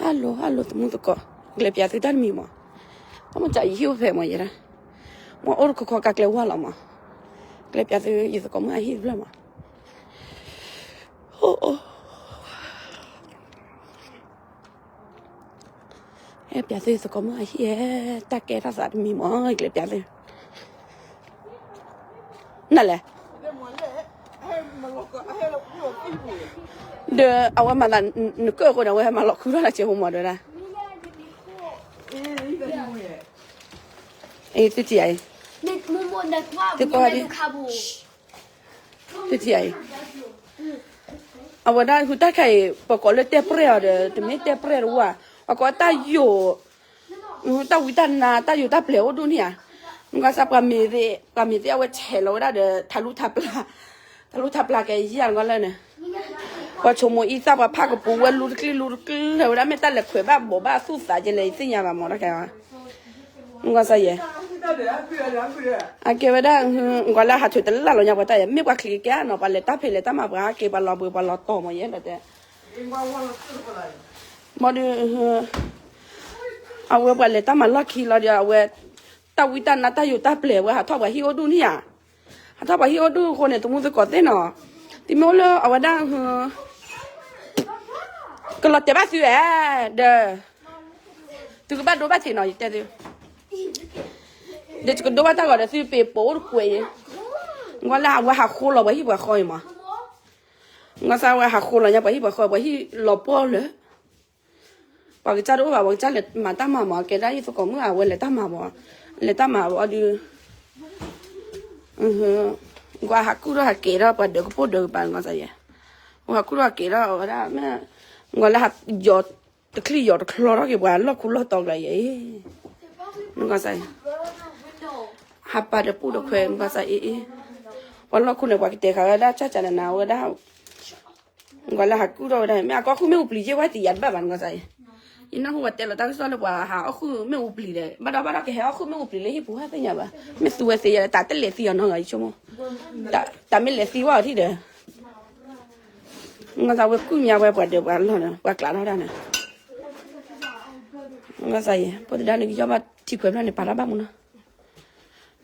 ဟဲလိၤ ဟဲလိၤ သမူသကိး, ကျဲပၠးသုတၢ်တမံၤမး, အမ့ၢ်တၢ်ယဟံၣ်အိၣ်ဖဲမးယဲဒၣ်, မ့ၢ်အိၣ်တခီခီကကျဲဝါလီၤမး, ကျဲပၠးသုယသကိးမုၣ်အဟံၣ်တဖျၢၣ်မး, ဟဲပၠးသုသကိးမုၣ်အဟံၣ်ဧဲ, တၢ်ကဲထီၣ်သးတမံၤမး ကျဲပၠးသု, နလဲၣ် ဒီးအဝဲမၤသး နကၢၢ်အဃိန့ၣ် အဝဲဟဲမၤလီၤခူထီၣ်လၢကၠ့ဖိမးဒၣ်, သုထံၣ်ဧါအံၤ, သုထံၣ်ဧါအံၤ, သုထံၣ်ဧါအံၤ, အဝဲဒၣ်ဟူတၢ်ခါအံၤ ပကိးလၢတဲပြဲၢ်အီၤဒီး တမ့ၢ်တဲပြဲၢ်တဝဲ, ပှၤကိးတၢ်ယိာ် တၢ်ဝံတၢ်နါ တၢ်ယိာ်တၢ်ပျဲၤအိၣ်ဒိၣ်န့ၣ်ဧါ, နကွၢ်စၢ် ပှၤမ့ၢ်သ့ၣ် ပှၤမ့ၢ်သ့ၣ်အဝဲဆဲးလီၤဝဲဒၣ်ဒီး ထးလူထးပျၢ်, ထးလူထးပျၢ်ကဲယၤနကွၢ်လၢန့ၣ်, ပှၤဆိမိၣ်အံသၣ် ပှၤဖးကပူၤဝဲ လူတကျံၤလူတကျံၤလၢဝဲဒၣ် မ့ၢ်တၢ်လဲၤခွဲးဘၣ်ဘိးဘၣ်သူၣ်သးကဲလဲၣ် ယသ့ၣ်ညါဘၣ်မးတၢ်ခဲ, နကွၢ်စၢ်ယဲ အကဲဝဲဒၣ် နကွၢ်လၢဟးထုးတလၢ်လီၤညါပှၤတၢ်ယဲ မ့ၢ်ပှၤချံးကဲနီၤ ပှၤလဲၤတၢ်ဖံးလဲၤတၢ်မၤ ပှၤဟးက့ၤ ပှၤလီၤဘှံး ပှၤလီၤတီၤမးယဲဒီးတဲ မ့ၢ်ဒုး အဝဲပှၤလဲၤတၢ်မၤလီၢ်ခံလီၤဒီး အဝဲ တၢ်ဝံတၢ်နါ တၢ်ယိာ်တၢ်ပျဲၤ ဝဲဟးထီၣ်ပှၤဟံၣ်အိၣ်ဒိၣ်န့ၣ်ဧါ, ဟးထီၣ်ပှၤဟံၣ်အိၣ်ဒိၣ်အဃိန့ၣ် သမူသကိးသ့ၣ်နီၤ, သုမ့ၢ်အိၣ်လၢအဝဲဒၣ် ကလီၤတဲာ်ဘၣ်သုဧါ, ဒီး သုကဘၣ်ဒိဘၣ်ထံးနီၤ ယတဲသု, ဒီးယကဒိဘၣ်တၢ်ဂီၤဒီး သုပ့ၤပိာ်အိၣ်တကွဲးအံၤ, နကွၢ်လၢအဝဲဟးဃိလီၤပှၤဟံၣ်ပှၤဃီအံၤမး, နကွၢ်စၢ် အဝဲဟးဃိလီၤညါပှၤဟံၣ်ပှၤဃီ ပှၤဟံၣ်လီၤပှီၢ်လၢ ပှၤကစၢ်တအိၣ်ဘၣ် ပှၤကစၢ်လဲၤမၤတၢ်မၤမး ကဲဒၣ်ယသကိးမုၣ် အဝဲလဲၤတၢ်မၤဘၣ်, လဲၤတၢ်မၤဘၣ်အီၤဒုး နကွၢ်ဟးကူၣ်ထီၣ်ဟးကဲၤထီၣ် ပှၤဒၢးကပိၢ်ဒၢးကပၤ နကွၢ်စၢ်ယဲ, ဟးကူၣ်ထီၣ်ဟးကဲၤထီၣ်ဝဲဒၣ်မ့ၢ် နကွၢ်လၢယီၤ တချံၣ်ယီၤတချီထီၣ်က့ၤ ပှၤလီၢ်ခူလီၢ်တီၤကျါယဲ, နကွၢ်စၢ် ဟးပာ်ဒီးပူၣ်ဒီးခွဲး နကွၢ်စၢ်အ့ၣ်အ့ၣ်, ပှၤလီၢ်ခူန့ၣ် ပှၤကတဲာ်ဃာ်ဝဲဒၣ်ဆၣ်ကၢနနၤဝဲဒၣ် နကွၢ်လၢဟးကူၣ်ထီၣ်ဝဲဒၣ် မ့ၢ်အကအီၣ်ဃုာ်မ့ၣ်အူပျံၤယဲၢ်ဝဲတယၤတဘၣ်ဘၣ် နကွၢ်စၢ်အံၤ, ယနၢ်ဟူပှၤတဲလီၤတၢ်ကစီၣ်လၢပှၤဟးအီၣ်ဃုာ်မ့ၣ်အူပျံၤဒီး ဘၣ်ဒီးဘၣ်ဒီး ကဟဲအီၣ်ဃုာ်မ့ၣ်အူပျံၤလၢဟံၣ်ပူၤဟဲသ့ၣ်ညါဘၣ်, မ့ၢ်သူဝဲသ့ယဲ တၢ်တလဲၤသံအီၤနီတဂၤ ယဆိကမိၣ်, တၢ်မ့ၢ်လဲၤသံဝဲအီၤထံၣ်ဒီး နကွၢ်စၢ်ဝဲကူၣ်မၠါဝဲပှၤဒၢးပှၤလီၢ်န့ၣ် ပှၤကျးထီၣ်ဒၣ်န့ၣ်, နကွၢ်စၢ်ယဲ ဖိသဒါန့ၣ် ကယီၣ်ဘၣ်ထံခွဲးဖျၢၣ်န့ၣ် ပာ်တၢ်ဘၣ်မူနီၤ,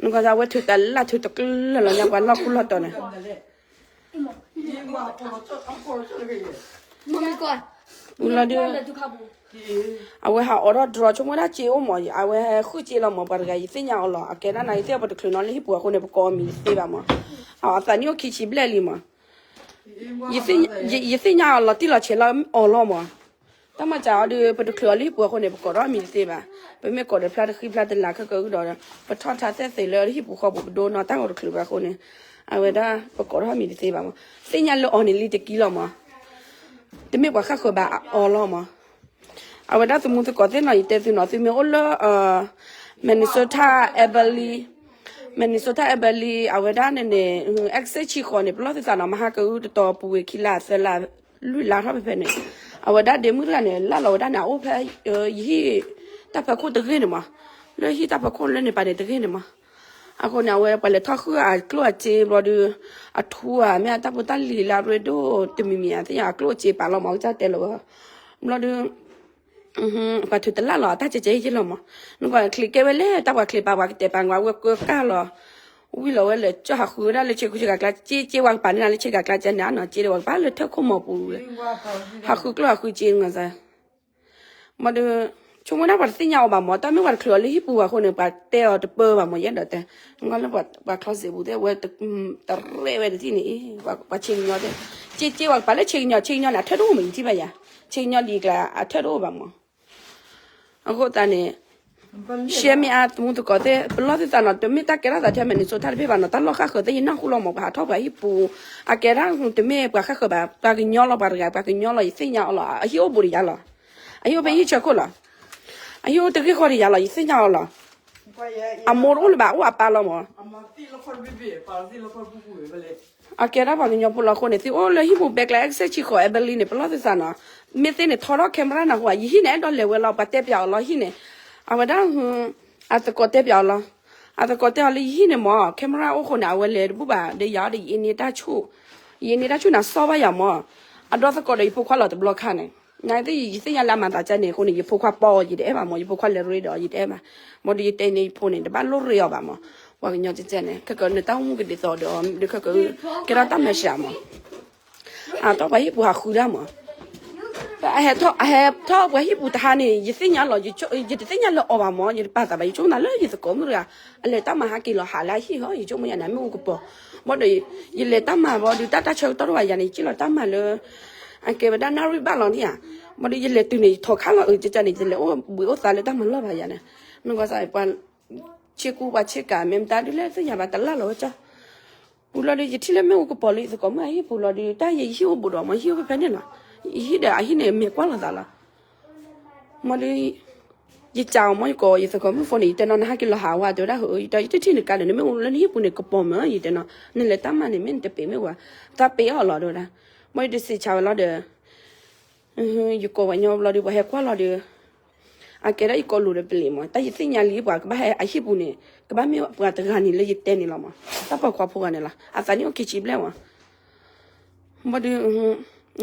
နကွၢ်စၢ်ဝဲထုးတၢ်လၢ်ထုးတကျၢၢ်လီၤညါပှၤလီၢ်ခူလီၢ်တီၤန့ၣ် လီၤဒုး အဝဲဟးအိးထီၣ်တြီၤဆိကမိၣ်ဒၣ်စ့အိၣ်မး အဝဲဟဲဃုာ်စ့လီၤမး ပှၤတဂၤ ယသ့ၣ်ညါအီၤလီၤ အကဲဒၣ်နၤ ယသ့ၣ်ညါပတချုးနီၤလၢဟံၣ်ပူၤအဃိန့ၣ် ပကိးအီၤမံၤတသ့ဘၣ်မး, အသးနံၣ်အိၣ်ခံဆံဘျဲၣ်လံမး, ယသ့ၣ်ညါအီၤလီၤတံၢ်လီၤဆဲးလၢအီၤလီၤမး, တၢ်မၤစၢ်အီၤဒီး ပတချုးအီၤလၢဟံၣ်ပူၤအဃိန့ၣ် ပကိးထီၣ်အမံၤတသ့ဘၣ်, ပမ့ၢ်ကိးဒီးဖျါတဃံဖျါတလၤခဲကဂုာ်ဒီး ပထီၣ်ထါသဲသ့းလၢဟံၣ်ပူၤဃီပူၤပဒိနီၤ တၢ်ဂီၤတချုးဘၣ်အဃိန့ၣ်, အဝဲဒၣ်ပကိးထီၣ်အမံၤတသ့ဘၣ်မး, သ့ၣ်ညါလၢအီၤန့ၣ်လံတကံလီၤမး, တမ့ၢ်ပှၤဃၣ်ဃၢၤဘၣ်အီၤလီၤမး အဝဲဒၣ်သမူသကိးသ့ၣ်နီၤ ယတဲသုနီၤ သုမ့ၢ်အိၣ်လၢ Minnesota Albert Lea, Minnesota Albert Lea အဝဲဒၣ်န့ၣ်န့ၣ် exit ဆံဃိးန့ၣ် ပလီၢ်သုသးနီၤ မဟါကဂုၢ်တတီၤပူၤဝံၤခံလါသၢလါ လွံၢ်လါထီၣ်ဖဲဖဲန့ၣ်, အဝဲဒၣ်ဒ့မုၣ်တဂၤန့ၣ် လၢ်လီၤဝဲဒၣ်န့ၣ် အအိၣ်ဖဲ ယဟံၣ်တၢ်ဖီခိၣ်တဂ့ၢ်န့ၣ်မး, လၢဟံၣ်တၢ်ဖီခိၣ်လၢန့ၣ်ပာ်န့ၣ်တဂ့ၢ်န့ၣ်မး အဃိန့ၣ် အဝဲပှၤလဲၤထီၣ်ဃုအကျိၣ်အစ့ဘျီဒုး အထူဧါ မ့ၢ်အတၢ်ဖိတၢ်လံၤလၢအရ့ဒိၣ်တမံၤမံၤဧါ သ့ၣ်ညါအကျိၣ်အစ့ပာ်လီၤမး ကစၢ်တဲလီၤဝဲ, ဘျီဒုး ပှၤထုးတလၢ်လီၤ အတၢ်ကဲကဲယဲၢ်လီၤမး, နကွၢ်ချံးကဲဝဲလဲၣ် တၢ်ပှၤချံးပာ် ပှၤကတဲာ်ပာ်နကွၢ် ဝဲကၢကၢ်လီၤ, ဝံၤလီၤဝဲလဲၤကၠီၣ်ဟးဃုဝဲဒၣ်လၢဆ့ကူဆ့ကၤကျါ က့က့ဝဲကပာ်န့ၢ်နၤလၢဆ့ကၤကျါကဲန့ၣ် အနီၢ်က့ဒီး ပှၤကပာ်လၢထၢၣ်ခိၣ်မီၤပူၤ, ဟးဃုကျိၣ်ဟးဃုစ့နကွၢ်စၢ် မ့ၢ်ဒီး ဆိကမိၣ်ဒၣ်ပှၤတသ့ၣ်ညါအီၤဘၣ်မး တၢ်မ့ၢ်ပှၤတချုးအီၤလၢဟံၣ်ပူၤဘၣ်အဃိန့ၣ် ပှၤတဲအီၤတပၢဘၣ်မး ယအဲၣ်ဒိးတဲ, နကွၢ်လၢပှၤ closet ပူၤသ့ၣ် အဝဲတရဲၣ်ဝဲတထံၣ်န့ၣ် ပှၤဆ့ကညီသ့ၣ်, က့က့ဝဲကပာ်လၢဆ့ကညီ ဆ့ကညီန့ၣ် အထၢၣ်တအိၣ်မး ယထံၣ်ဘၣ်ယၤ, ဆ့ကညီလံၤကျါ အထၢၣ်တအိၣ်ဘၣ်မး အဃိသတးန့ၣ် ရှဲမ့ၢ်အါသမူသကိးသ့ၣ် ပလီၢ်သုသးနီၤ တမ့ၢ်တၢ်ကဲထီၣ်သးထဲ Minnesota တဘ့ၣ်ဘၣ်နီၤ တၢ်လီၢ်ဃၣ်ဃၢၤသ့ၣ် ယနၢ်ဟူလီၤမး ပှၤဟးထီၣ်ပှၤဟံၣ်ပူၤ, အကဲဒၣ်တမ့ၢ်ပှၤဃၣ်ဃၢၤဘၣ် ပှၤကညီလီၤ ပှၤတဂၤ ပှၤကညီလီၤ ယသ့ၣ်ညါအီၤလီၤ အဟံၣ်အိၣ်ဘူးဒီးယၤလီၤ, အဟံၣ်အိၣ်ဖဲယဟံၣ်ဆၢခိၣ်လီၤ, အဟံၣ်အိၣ်တဂ့ၢ်ဃီဒီးယၤလီၤ ယသ့ၣ်ညါအီၤလီၤ, အမိၢ်တအိၣ်လၢၤဘၣ် အိၣ်အပၢ်လီၤမး အကဲဒၣ်ပှၤကညီဖိလီၤအဃိန့ၣ် သုအိၣ်လၢဟံၣ်ပူၤဘဲကျါ exit ဆံဃိး Albert Lea န့ၣ် ပလီၢ်သုသးနီၤ, မ့ၢ်သ့ၣ်န့ၣ် ထီထီၣ် camera နၢ်ဟူဧါ ယဟံၣ်န့ၣ် အဲၣ်ဒိးလဲၤဝဲလီၤ ပှၤတဲပၠးအီၤလီၤဟံၣ်န့ၣ်, အဝဲဒၣ် အသကိးတဲပၠးအီၤလီၤ, အသကိးတဲအီၤလၢယဟံၣ်န့ၣ်မး camera အိၣ်ဃိန့ၣ် အဝဲလဲၤတဘူၣ်ဘၣ် ဒီးယၤဒီးယအ့န့ၢ်တၢ်ဆူၣ်, ယအ့န့ၢ်တၢ်ဆူၣ်န့ၣ် စီၣ်ဘၣ်ယၤမး, အဒီသကိးဒီးယဖိခွါလီၤတဘျီခါန့ၣ် ယသ့ၣ်ညါလၢအမၤသးကၢ်န့ၣ်အဃိန့ၣ် ယဖိခွါပီၣ်ယတအဲၣ်ဘၣ်မၢ်, ယဖိခွါလဲၤရ့ဒီးယတအဲၣ်ဘၣ်. ဘၣ်ဒီးယတဲန့ၣ်ယဖိန့ၣ် တဘၣ်လိၣ်ရ့အီၤဘၣ်မၢ်. ပှၤကညီကဲန့ၣ် ခဲကနတၢ်အိၣ်မူကဒ်သိးဒီး ဒီးခဲက ကဲထီၣ်တၢ်မဲာ်ဆှးမၢ်. အထီၣ်ပှၤဟံၣ်ပူၤဟးဃုဒၣ်မၢ်. အဟဲထီၣ်ပှၤဟံၣ်ပူၤတဟါန့ၣ် ယသ့ၣ်ညါလီၤ, ယတသ့ၣ်ညါလၢအီၤဘၣ်မၢ်, ယတပာ်သးဘၣ်, ယဆိကမိၣ်သးလၢယသကိးမုၣ်တဂၤ အလဲၤတၢ်မၤဟးက့ၤလီၤဟးလၢအဟံၣ်ဟီ, ယဆိကမိၣ်ယၤန့ၣ် မ့ၣ်အူကပီၤ. ဘၣ်ဒီး ယလဲၤတၢ်မၤဘၣ်ဒီး တၢ်တၢ်ဆၢကတီၢ်တဝဲယၤန့ၣ် ယက့ၢ်လီၤတၢ်မၤလၢ အကဲဝဲဒၣ်နၣ်ရံၣ်ဘၣ်လီၤန့ၣ်ဧါ. ဘၣ်ဒီးယလဲၤတုၤန့ၣ် ယထီၣ်ခါလီၤအၢကကန့ၣ် ယလဲၤအိၣ်ဘှံးအိၣ်သါလၢတၢ်မၤလီၢ်ဘၣ်ယၤန့ၣ်, နကွၢ်စၢ်ပှၤ ဆ့ကူပှၤဆ့ကၤ မ့ၢ်မတၤဒုးလဲၣ်သ့ၣ်ညါဘၣ် တလၢ်လီၤဝဲကၠီ ပူၤလီၤဒီး ယထံၣ်လၢမ့ၣ်အူကပီၤလၢယသကိးမုၣ်အဟံၣ်ပူၤလီၤဒီး တၢ်ယဲယဟံၣ်အိၣ်ဘူးဒီးမၢ်, ယဟံၣ်အိၣ်ဖဲန့ၣ်လီၤ. ယဟံၣ်ဒီးအဟံၣ်န့ၣ် မဲာ်ကွၢ်လိာ်သးလီၤ. မၢ်ဒီး ယကးအီၤမၢ် ယကိးယသကိးမုၣ်ဖိန့ၣ် ယတဲနီၤ နဟဲက့ၤလီၤဟးဝဲ တဲဝဲဒၣ် ယတထံၣ်နကါဒီး နမ့ၣ်အူလၢနဟံၣ်ပူၤန့ၣ် ကပီၤမၢ်, ယတဲနီၤ နလဲၤတၢ်မၤန့ၣ် မ့ၢ်နတပ့ၤမ့ၢ်ဝဲ သးပ့ၤအီၤလီၤ တဲဝဲဒၣ်. မၢ်ဒီးစံးဆၢဝဲလီၤဒီး ယကိးပှၤညီဘျီဒီး ပှၤဟဲကွၢ်လီၤဒီး အကဲဒၣ်ယကိးလိာ်ဒီးပလံၤမၢ်, တၢ်ယသ့ၣ်ညါလံ ပှၤကဘၣ်ဟဲအဟံၣ်ပူၤန့ၣ် ကဘၣ်မ့ၢ်ပှၤတဂၤန့ၣ်လၢယတဲန့ၣ်လီၤမၢ်, တၢ်ပိာ်ခွါဖိဂၤန့ၣ်လီၤ. အသးနံၣ်အိၣ်ခံဆံဘျဲၣ်မၢ်. ဘၣ်ဒီး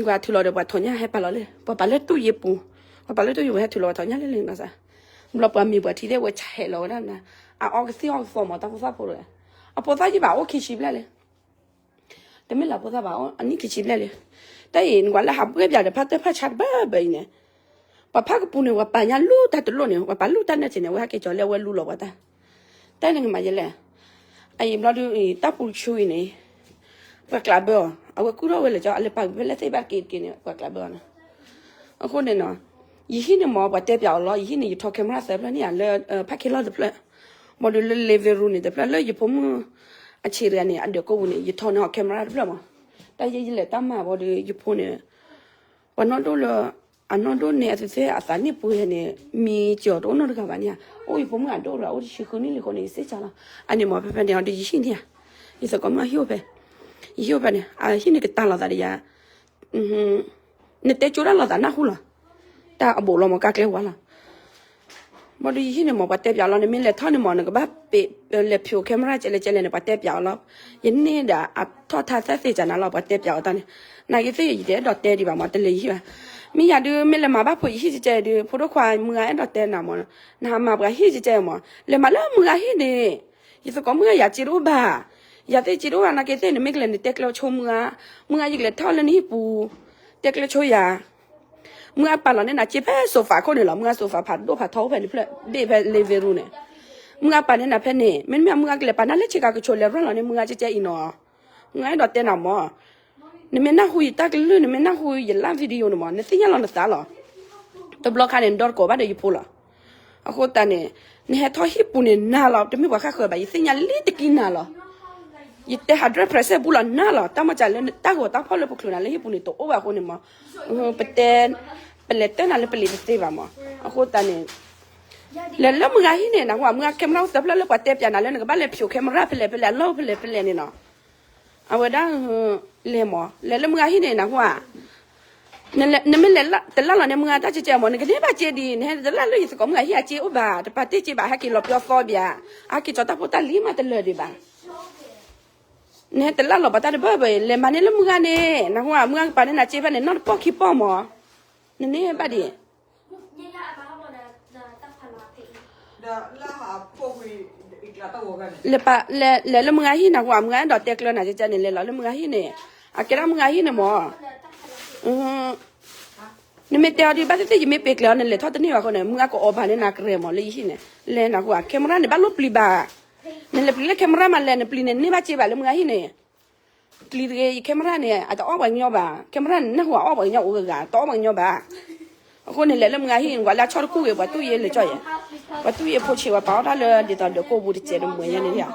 ပှၤထုးလီၤဒီး ပှၤထီၣ်ညၣ်ဟဲပာ်လီၤလၢ ပှၤပာ်လၢတူၢ်ယ့ပူၤ, ပှၤပာ်လၢတူၢ်ယ့ပူၤ ဟဲထုးလီၤပှၤထီၣ်ညၣ်လၢလံနီၤစၢ်. ဘျီပှၤမ့ၢ်ပှၤထံၣ်သ့ၣ် ဝဲဆဲးလီၤဝဲဒၣ်မနုၤ, အအီကသံၣ်အီကသီမၢ် တၢ်ဖိသၣ်ဖိတဂၤ, အဖိသၣ်ယံၣ်ဘၣ်အိၣ်ခံဆံဘျဲၣ်လံ. တမ့ၢ်လၢဖိသၣ်ဘၣ် အနံၣ်ခံဆံဘျဲၣ်လံ. တၢ်အံၤ နကွၢ်လၢဟးပှဲၤပၠးဒီး ဖါတၢၢ်ဖါဆါတဘၢဘၢအံၤန့ၣ်, ပှၤဖးကပူၤန့ၣ် ပှၤပာ်ညါလူတၢ်တလိၣ်န့ၣ် ပှၤပာ်လူတၢ်နၢၣ်စ့န့ၣ် အဝဲဟဲက့ၤကၠီၤလၢအဝဲလူလီၤပှၤတၢ်, တၢ်န့ၣ်ကမၤယဲလဲၣ်. အအံၤဘျီဒုး တၢ်ပူၤဆူအံၤန့ၣ် ပှၤကျးဘၢအီၤ အဝဲကူၣ်ထီၣ်ဝဲလၢာ်ကၠီ အလဲၤပာ်ကဖဲလဲၣ်သ့ၣ်ဘၣ်တက့ၢ်တက့ၢ်န့ၣ် ပှၤကျးဘၢအီၤန့ၣ်. အဃိန့ၣ်နီၤ ယဟံၣ်န့ၣ်မၢ် ပှၤတဲပၠးအီၤလီၤ, ယဟံၣ်န့ၣ် ယထီ camera သၢဖျၢၣ်န့ၣ်ဧါ လၢ parking lot တဖျၢၣ်, ဘၣ်ဒီးလၢ living room န့ၣ်တဖျၢၣ် လၢယဖိမုၣ်အဆံးတဂၤန့ၣ် အဒၢးကိးပူၤန့ၣ် ယထီန့ၢ်အီၤ camera တဖျၢၣ်မၢ်. တၢ်ယဲယလဲၤတၢ်မၤဘၣ်ဒီး ယဖိန့ၣ် ပှၤနီၢ်ဒိၣ်လၢ အနီၢ်ဒိၣ်န့ၣ် အသုသ့ၣ်အသးနံၣ်ပှဲၤန့ၣ် မံကၠီၤတအိၣ်နီတဂၤဘၣ်န့ၣ်ဧါ, အိၣ်ယဖိမုၣ်အဒိၣ်တဂၤ အိၣ်တဆံဃုနံၣ်လံအဃိန့ၣ် ယစ့ၢ်ကီးလီၤ. အန့ၣ်မၢ် ဖဲဖဲန့ၣ်အီၤဒီး ယဟံၣ်န့ၣ်ဧါ, ယသကိးမုၣ်အဟံၣ်အိၣ်ဖဲ, ယဟံၣ်အိၣ်ဖဲန့ၣ် အဟံၣ်န့ၣ်ကတၢၢ်လိာ်သးဒီးယၤ နတဲကၠိဒၣ်လိာ်သးနၢ်ဟူလီၤ. တၢ်အဘူးလီၤမၢ် ကါကျဲဝါလီၤ. ဘၣ်ဒီးယဟံၣ်န့ၣ်မၢ် ပှၤတဲပၠးအီၤလီၤန့ၣ် မ့ၢ်လဲၤထီၣ်န့ၣ်မၢ် နကဘၣ် လဲၤဖျိး camera ကဲလဲၣ်ကဲလဲၣ်န့ၣ် ပှၤတဲပၠးအီၤလီၤ. ယန့ၢ်ဒၣ်အထီၣ်ထါသၢသ့ၣ်ကၢ်နၤလီၤ ပှၤတဲပၠးအီၤတၢ်န့ၣ်, နာ်က့သ့ၣ် ယတအဲၣ်ဒိးတဲဒံးဘၣ်မၢ် တလဲၤယဟံၣ်ဘၣ်. မ့ၢ်ယၤဒုး မ့ၢ်လဲၤမၤဘၣ်ဖိယဟံၣ်ကဲကဲဒုး ဖိဒိၣ်ခွါ မုၢ်ဂၤအဲၣ်ဒိးတဲနၤမၢ်, နဟးမၤပှၤဟံၣ်ကဲကဲမၢ် လဲၤမၤလၢမုၢ်ဂၤဟံၣ်န့ၣ် ယသကိးမုၣ်ဂၤယၤစ့တအိၣ်ဘၣ်, ယၤသ့ၣ်စ့တအိၣ်ဘၣ် နာ်က့သ့ၣ် နမ့ၢ်ကလဲၤနတဲကျၢၤဆိမုၢ်ဂၤ, မုၢ်ဂၤယကလဲၤထီၣ်လၢနဟံၣ်ပူၤ တဲကျၢၤဆိယၤ မုၢ်ဂၤပာ်လီၤန့ၢ်နၤစ့ဖဲ sofa ခိၣ်န့ၣ်လီၤ. မုၢ်ဂၤ sofa ဖးဒိၣ်ဖးထီအိၣ်ဖဲန့ၣ်ဖျၢၣ် ဒ့ၣ်ဖဲ living room န့ၣ်, မုၢ်ဂၤပာ်န့ၢ်နၤဖဲန့ၣ် မ့တမ့ၢ် မုၢ်ဂၤကလဲၤပာ်နၤလၢဆ့ကၤကဆိး လဲၤရၢၢ်လီၤန့ၢ်မုၢ်ဂၤကဲကဲအံၤနီၤ. မုၢ်ဂၤအဲၣ်ဒိးတဲနၤမၢ်, နမ့ၢ်နၢ်ဟူယတၢ်ကလုၢ် နမ့ၢ်နၢ်ဟူယလၢ video န့ၣ်မၢ် နသ့ၣ်ညါလီၤနသးလီၤ. တဘျီခါန့ၣ် နဒီတကိးဘၣ်ဒီးယဖိလီၤ. အဃိသတးန့ၣ် နဟဲထီၣ်ဟံၣ်ပူၤန့ၣ်နၤလီၤ, တမ့ၢ်ပှၤဃၣ်ဃၢၤဘၣ်, ယသ့ၣ်ညါလံတကံနၤလီၤ. ယတဲ hundred percent ဘူးလီၤနၤလီၤ. တၢ်မၤစၢၤလၢတၢ်ဂီၤတၢ်ဖီၣ်လၢပချုးနၤလၢဟံၣ်ပူၤန့ၣ် တအိၣ်ဘၣ်အဃိန့ၣ်မၢ်, ပတဲ ပလဲၤတဲနၤလၢပလံၤတသ့ဘၣ်မၢ်. အဃိသတးန့ၣ် လဲၤလၢမုၢ်ဂၤဟံၣ်န့ၣ် နၢ်ဟူဧါ, မုၢ်ဂၤ camera အိၣ်သၢဖျၢၣ်လၢပှၤတဲပၠးနၤလၢနကဘၣ်လဲၤဖျိး camera ဖဲလဲၣ်ဖဲလဲၣ် အလီၢ်ဖဲလဲၣ်ဖဲလဲၣ်န့ၣ်နီၤ. အဝဲဒၣ် လဲၤမၢ် လဲၤလၢမုၢ်ဂၤဟံၣ်န့ၣ် နၢ်ဟူဧါ, နမ့ၢ်လဲၤတလၢ်လီၤန့ၢ်မုၢ်ဂၤတၢ်ကဲကဲမၢ် နကန့ၢ်ဘၣ်စ့ဒံး, နဟဲတလၢ်လၢယသကိးမုၢ်ဂၤဟံၣ်အစ့အိၣ်ဘၣ်, တပာ်တ့ၢ်စ့ဘၣ်, ဟဲက့ၤလီၤပျီသီဘၣ်, အဟဲက့ၤကၠီၤတၢ်ဖိတၢ်လံၤမးတလၢာ်ဒံးဘၣ်. နဟဲတလၢ်လီၤပှၤတၢ်တဘၢဘၢအံၤ လဲၤမၤန့ၢ်လၢမုၢ်ဂၤန့ၣ် နၢ်ဟူဧါ, မုၢ်ဂၤကပာ်န့ၢ်နၤစ့ဖဲန့ၣ် နီၢ်တပီၢ်ခံပီၢ်မၢ်, နန့ၢ်ဘၣ်ဒံး လဲၤပာ် လဲၤ လဲၤလၢမုၢ်ဂၤဟံၣ်နၢ်ဟူဧါ, မုၢ်ဂၤအဲၣ်ဒိးတဲကျၢၤနၤကဲကဲန့ၣ် လဲၤလီၤလၢမုၢ်ဂၤဟံၣ်န့ၣ်, အကဲဒၣ်မုၢ်ဂၤဟံၣ်န့ၣ်မၢ်, နမ့ၢ်တဲအီၤဒံးဘၣ်သ့ၣ်သ့ၣ် ယမ့ၢ်ပ့ၤကျၢၤအီၤ နလဲၤထီၣ်တန့ၢ်ဘၣ်အဃိန့ၣ် မုၢ်ဂၤကအီၣ်ဘၣ်န့ၢ်နၤကရဲၣ်မၢ် လၢယဟံၣ်န့ၣ်, လဲၤနၢ်ဟူဧါ, camera န့ၣ် ဘၣ်လိၣ်ပျံၤဘၣ်, နလဲၤပျံၤလၢ camera မးလဲၤ နပျံၤန့ၣ် န့ၢ်ဘၣ်စ့ဘၣ်လၢမုၢ်ဂၤဟံၣ်န့ၣ် ကျံၤတဂ့ၤ ယ camera န့ၣ် အတအီၣ်ပှၤကညီဘၣ်, camera န့ၣ် နၢ်ဟူအအီၣ်ပှၤကညီအိၣ်ဂၤဂၤ တအီၣ်ပှၤကညီဘၣ်. အဃိန့ၣ် လဲၤလၢမုၢ်ဂၤဟံၣ် နကွၢ်လၢအဆီတကူၣ်ဂ့ၤ ပှၤတူၢ်ယ့လၢာ်ကၠီယဲၢ်, ပှၤတူၢ်ယ့ဖိဆံးပှၤပာ်အီၣ်တၢ်လၢဒ်သိးဒီးကိာ်ပူၤတစဲးတမှဲၤယဲၢ်န့ၣ်ဧါ,